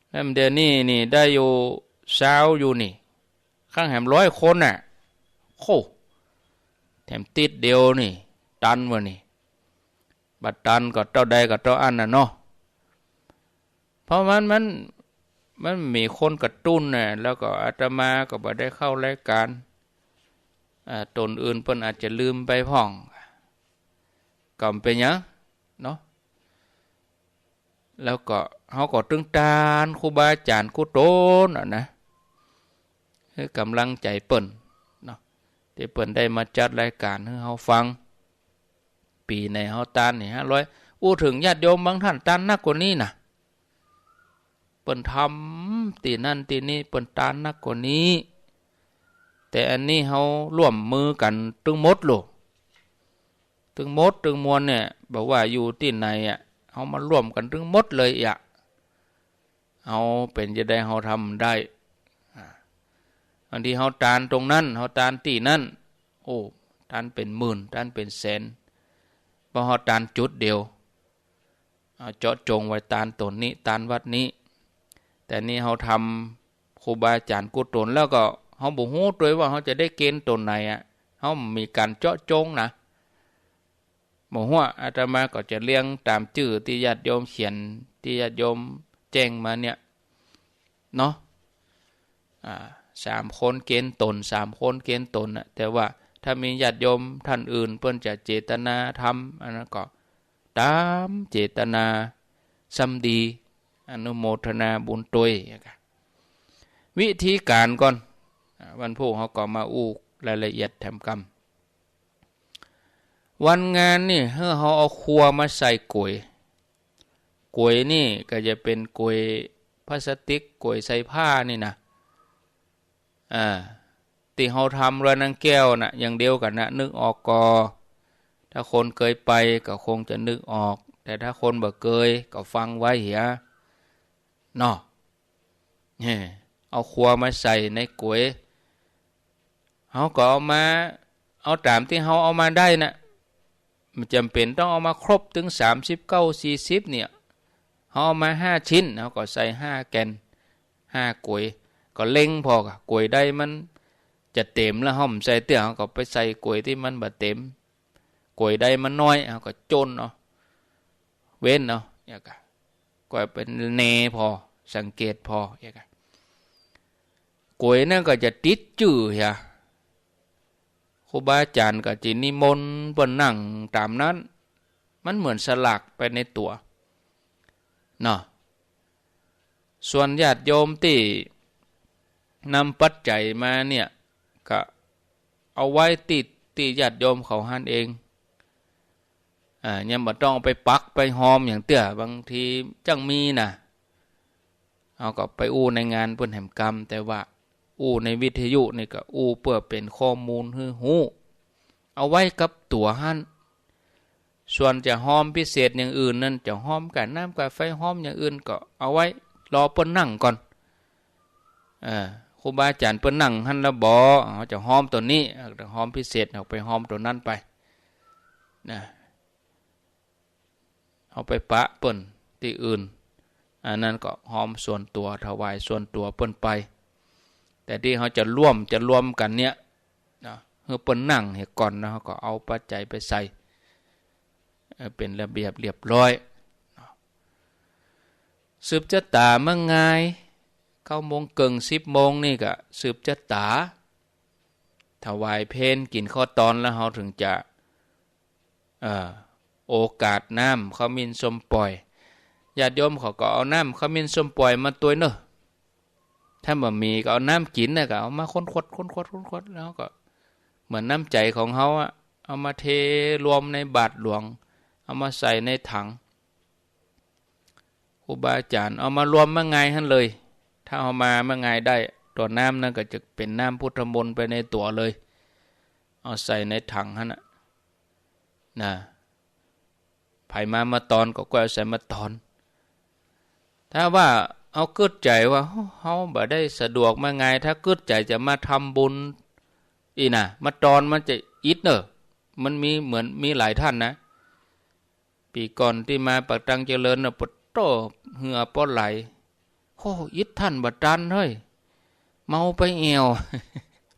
แล้วเดี๋ยวนี้นี่ได้อยู่ซาวอยู่นี่ ข้างแหมร้อยคนน่ะ โอ้ แถมติ๊ดเดียวนี่ ตันวะนี่ บ่ตันก็เต้าใดก็เต้าอั้นน่ะเนาะ เพราะมัน มัน มันมีคนกระตุ้นน่ะ แล้วก็อาตมาก็บ่ได้เข้ารายการ อ่า ต๋นอื่นเปิ้นอาจจะลืมไปพ่อง ก็บ่เป๋นหยังเนาะ แล้วก็เฮาก็ตึงตานครูบาอาจ๋ารย์กู้ต๋นอะนะ หื้อก๋ำลังใจ๋เปิ้นเนาะ ตี้เปิ้นได้มาจัดรายการหื้อเฮาฟัง ปี๋ไหนเฮาตานนี่ห้าร้อย อู้เถิงญาติโยมบางต้านตานนักกว่านี้นะ เปิ้นทำตี้นั่นตี้นี่ เปิ้นตานนักกว่านี้ แต่อันนี้เฮาร่วมมือกั๋นตึงหมดโล ตึงหมดตึงมวลเนี่ย บ่ว่าอยู่ตี้ไหนอะ เฮามาร่วมกั๋นตึงหมดเลยอะ เฮาเป๋นจะใดเฮาทำได้ อ่า บางทีเฮาตานตรงนั้น เฮาตานตี้นั่น โอ้ ตานเป๋นหมื่น ตานเป๋นแสน เพราะเฮาตานจุดเดียว เอาเจาะจงไว้ตานต๋นนี้ ตานวัดนี้ แต่นี่เฮาทำครูบาอาจ๋ารย์กู้ต๋น แล้วก็เฮาบ่ฮู้ตวยว่าเฮาจะได้เกณฑ์ต๋นไหนอะ เฮาบ่มีก๋านเจาะจงนะ บ่ฮู้ อาตมาก็จะเรียงต๋ามจื้อตี้ญาติโยมเขียน ตี้ญาติโยมแจ้งมาเนี่ยเนาะ อ่า สามคนเกณฑ์ต๋น สามคนเกณฑ์ต๋นน่ะ แต่ว่าถ้ามีญาติโยมต้านอื่นเปิ้นจะเจตนาทำ อันนั้นก็ต๋ามเจตนา ซ้ำดี อนุโมทนาบุญตวย วิธีก๋านก่อน อ่า วันพูกเฮาก็มาอู้รายละเอียดแถมกำ วันงานนี่หื้อเฮาเอาครัวมาใส่ก๋วย ก๋วยนี่ก็จะเป๋นก๋วยพลาสติก ก๋วยใส่ผ้านี่นะ อ่า ตี้เฮาทำลอยนางแก้วน่ะ อย่างเดียวกั๋นน่ะ นึกออกก่อ ถ้าคนเกยไปก็คงจะนึกออก แต่ถ้าคนบ่เกยก็ฟังไว้เหีย เนาะ เฮ้ เอาครัวมาใส่ในก๋วย เฮาก็เอามา เอาต๋ามตี้เฮาเอามาได้น่ะ บ่จ๋ำเป๋นต้องเอามาครบตึงสามสิบเก้า สี่สิบเนี่ย เฮาเอามาห้าชิ้น เฮาก็ใส่ห้าแก่น ห้าก๋วย ก็เล็งผ่อก่ะ ก๋วยใดมันจะเต๋มแล้วเฮาบ่ใส่เตื้อ เฮาก็ไปใส่ก๋วยตี้มันบ่เต๋ม ก๋วยใดมันน้อย เฮาก็จ้นเอา เว้นเอา อย่างกะ ก็เป๋นแนผ่อ สังเกตผ่อ อย่างกะ ก๋วยนั้นก็จะติดจื้อเหีย ครูบาอาจ๋ารย์ก็จะนิมนต์เปิ้นนั่งต๋ามนั้น มันเหมือนสลากไปในตั๋ว เนาะ ส่วนญาติโยมตี้นำปัจจัยมาเนี่ย ก็เอาไว้ตี้ ตี้ญาติโยมเขาหั้นเอง อ่า ยังบ่ต้องเอาไปปักไปฮอมอย่างเตื้อ บางทีจั้งมีน่ะ เฮาก็ไปอู้ในงานเปิ้นแหมกำ แต่ว่าอู้ในวิทยุนี่ก็อู้เปื้อเป๋นข้อมูลหื้อฮู้ เอาไว้กับตั๋วหั้น ส่วนจะฮอมพิเศษอย่างอื่นนั้น จะฮอมก้าน้ำก้าไฟ ฮอมอย่างอื่นก็เอาไว้รอเปิ้นนั่งก่อน เออ ครูบาอาจ๋ารย์เปิ้นนั่งหั้นแล้วบ่ เฮาจะฮอมตั๋วนี้ เฮาจะฮอมพิเศษ เฮาไปฮอมตั๋วนั้นไป นะ เฮาไปปะเปิ้นตี้อื่น อันนั้นก็ฮอมส่วนตั๋ว ถวายส่วนตั๋วเปิ้นไป แต่ตี้เฮาจะร่วม จะรวมกั๋นเนี่ย นะ หื้อเปิ้นนั่งเหียก่อนนะ เฮาก็เอาปัจจัยไปใส่ เอ่อ เป๋นระเบียบเรียบร้อย เนาะ สืบจะต๋าเมื่องาย เก้าโมงเกิ่ง สิบโมงนี่ก็สืบจะต๋า ถวายเพล กิ๋นข้าวตอนแล้วเฮาเถิงจะ เอ่อ โอกาสน้ำขมิ้นส้มป่อย ญาติโยมเขาก็เอาน้ำขมิ้นส้มป่อยมาตวยเนาะ ถ้าบ่มีก็เอาน้ำกิ๋นน่ะ ก็เอามาคนขวด คนขวด คนขวด แล้วก็เหมือนน้ำใจ๋ของเฮาอะ เอามาเทรวมในบาตรหลวง เอามาใส่ในถัง ครูบาอาจ๋ารย์ เอามารวมแม่งายหั้นเลย ถ้าเอามาแม่งายได้ ตั๋วน้ำนั้นก็จะเป๋นน้ำพุทธมนต์ไปในตั๋วเลย เอาใส่ในถังหั้นน่ะ นะ ใผมา มาตอนก็ ก็เอาใส่มาตอน ถ้าว่าเฮากึ๊ดใจ๋ว่า เฮาบ่ได้สะดวกแม่งาย ถ้ากึ๊ดใจ๋จะมาทำบุญอี้นะ มาตอนมันจะอิดเน่อ มันมีเหมือน มีหลายท่านนะ ปี๋ก่อนตี้มาปากตังเจริญน่ะ ปะโต้ เหื่อปอไหล โอ้ อิดตันบ่ตันเฮ้ย เมาไปแอ่ว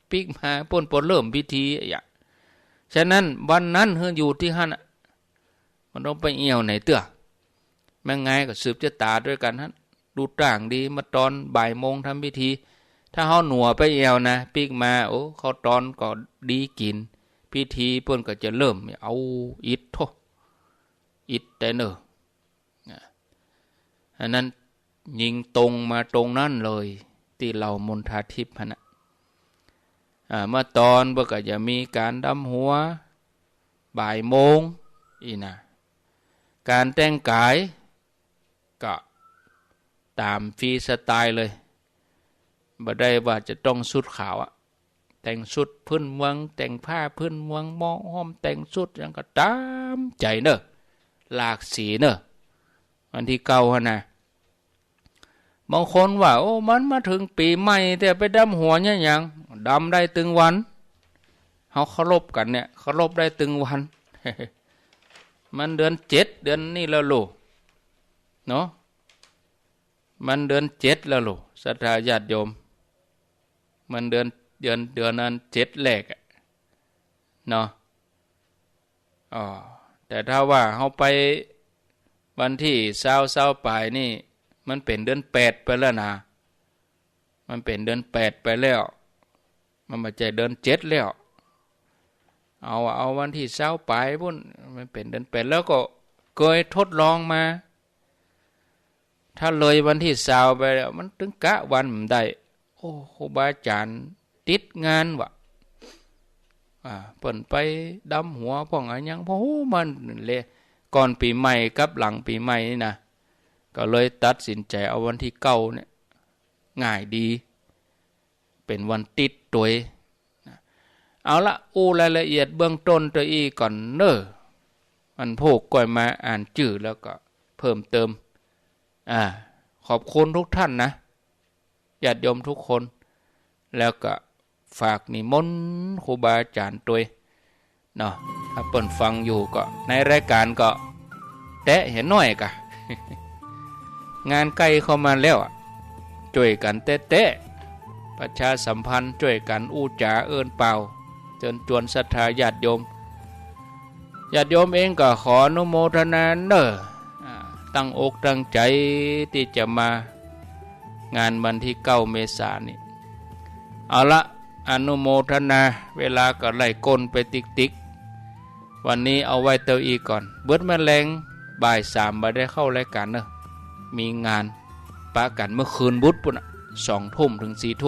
ปิ๊กมาเปิ้นปอเริ่มพิธีอะ ฉะนั้นวันนั้นหื้ออยู่ตี้หั้นน่ะ บ่ต้องไปแอ่วไหนเตื้อ แม่งายก็สืบจะต๋าตวยกั๋นหั้น ดูต้างดี มาตอนบ่ายโมงทำพิธี ถ้าเฮาหนัวไปแอ่วนะ ปิ๊กมา โอ้ ข้าวตอนก็ดีกิ๋น พิธีเปิ้นก็จะเริ่ม เอา อิดโธ่ อิดแต๊เน่อ นะ อันนั้นยิงตรงมาตรงนั้นเลย ตี้เหล่ามณฑาทิพย์หั้นน่ะ อ่า มาตอนเปิ้นก็จะมีก๋านดำหัว บ่ายโมงอี้นะ ก๋านแต่งก๋ายก็ต๋ามฟรีสไตล์เลย บ่ได้ว่าจะต้องชุดขาวอะ แต่งชุดพื้นเมือง แต่งผ้าพื้นเมือง หมอห้อม แต่งชุดหยังก็ต๋ามใจ๋เน่อ หลากสีเน่อ วันตี้เก้าหั้นนะ บางคนว่า โอ้ มันมาเถิงปี๋ใหม่แต๊ ไปดำหัวเนี่ยหยัง ดำได้ตึงวัน เฮาเคารพกั๋นเนี่ย เคารพได้ตึงวัน มันเดือนเจ็ด เดือนนี้แล้วลูก เนาะ มันเดือนเจ็ดแล้วลูก ศรัทธาญาติโยม มันเดือน เดือน เดือนอันเจ็ดแรกอะ เนาะ อ๋อ แต่ถ้าว่าเฮาไปวันตี้ซาว ซาวป๋ายนี่ มันเป๋นเดือนแปดไปแล้วนะ มันเป๋นเดือนแปดไปแล้ว มันบ่ใจ้เดือนเจ็ดแล้ว เอา เอาวันตี้ซาวป๋ายปู๊น มันเป๋นเดือนแปด แล้วก็เกยทดลองมา ถ้าเลยวันตี้ซาวไปแล้ว มันตึงกะวันบ่ได้ โอ้ ครูบาอาจ๋ารย์ติดงานวะ อ่า เปิ้นไปดำหัวพ่องอะหยังพ่อง โอ้ มันแล ก่อนปี๋ใหม่กับหลังปี๋ใหม่นี่นะ ก็เลยตัดสินใจ๋เอาวันตี้เก้าเนี่ย ง่ายดี เป๋นวันติดตวยนะ เอาละ อู้รายละเอียดเบื้องต้นตวยอี้ก่อนเน่อ วันพูกก้อยมาอ่านจื้อแล้วก็เพิ่มเติม อ่า ขอบคุณทุกท่านนะ ญาติโยมทุกคน แล้วก็ฝากนิมนต์ครูบาอาจ๋ารย์ตวย เนาะ ถ้าเปิ้นฟังอยู่ก็ ในรายก๋านก็ แตะเหียหน้อยกะ งานใก้เข้ามาแล้วอะ จ้วยกั๋นแต๊ๆ ประชาสัมพันธ์ จ้วยกั๋นอู้จ๋าเอิ้นป่าว เจิญจวนศรัทธาญาติโยม ญาติโยมเองก็ขออนุโมทนาเน่อ อ่า ตั้งอกตั้งใจ๋ตี้จะมา งานวันตี้เก้าเมษานี่ เอาละ อนุโมทนา เวลาก็ไล่ก้นไปติ๊กๆ วันนี้เอาไว้เต้าอี้ก่อน เบิดเมื่อแลงบ่ายสามบ่ได้เข้ารายก๋านเน่อ มีงาน ปะกั๋นเมื่อคืนบุดปู๊นน่ะ สองทุ่มเถิงสี่ทุ่ม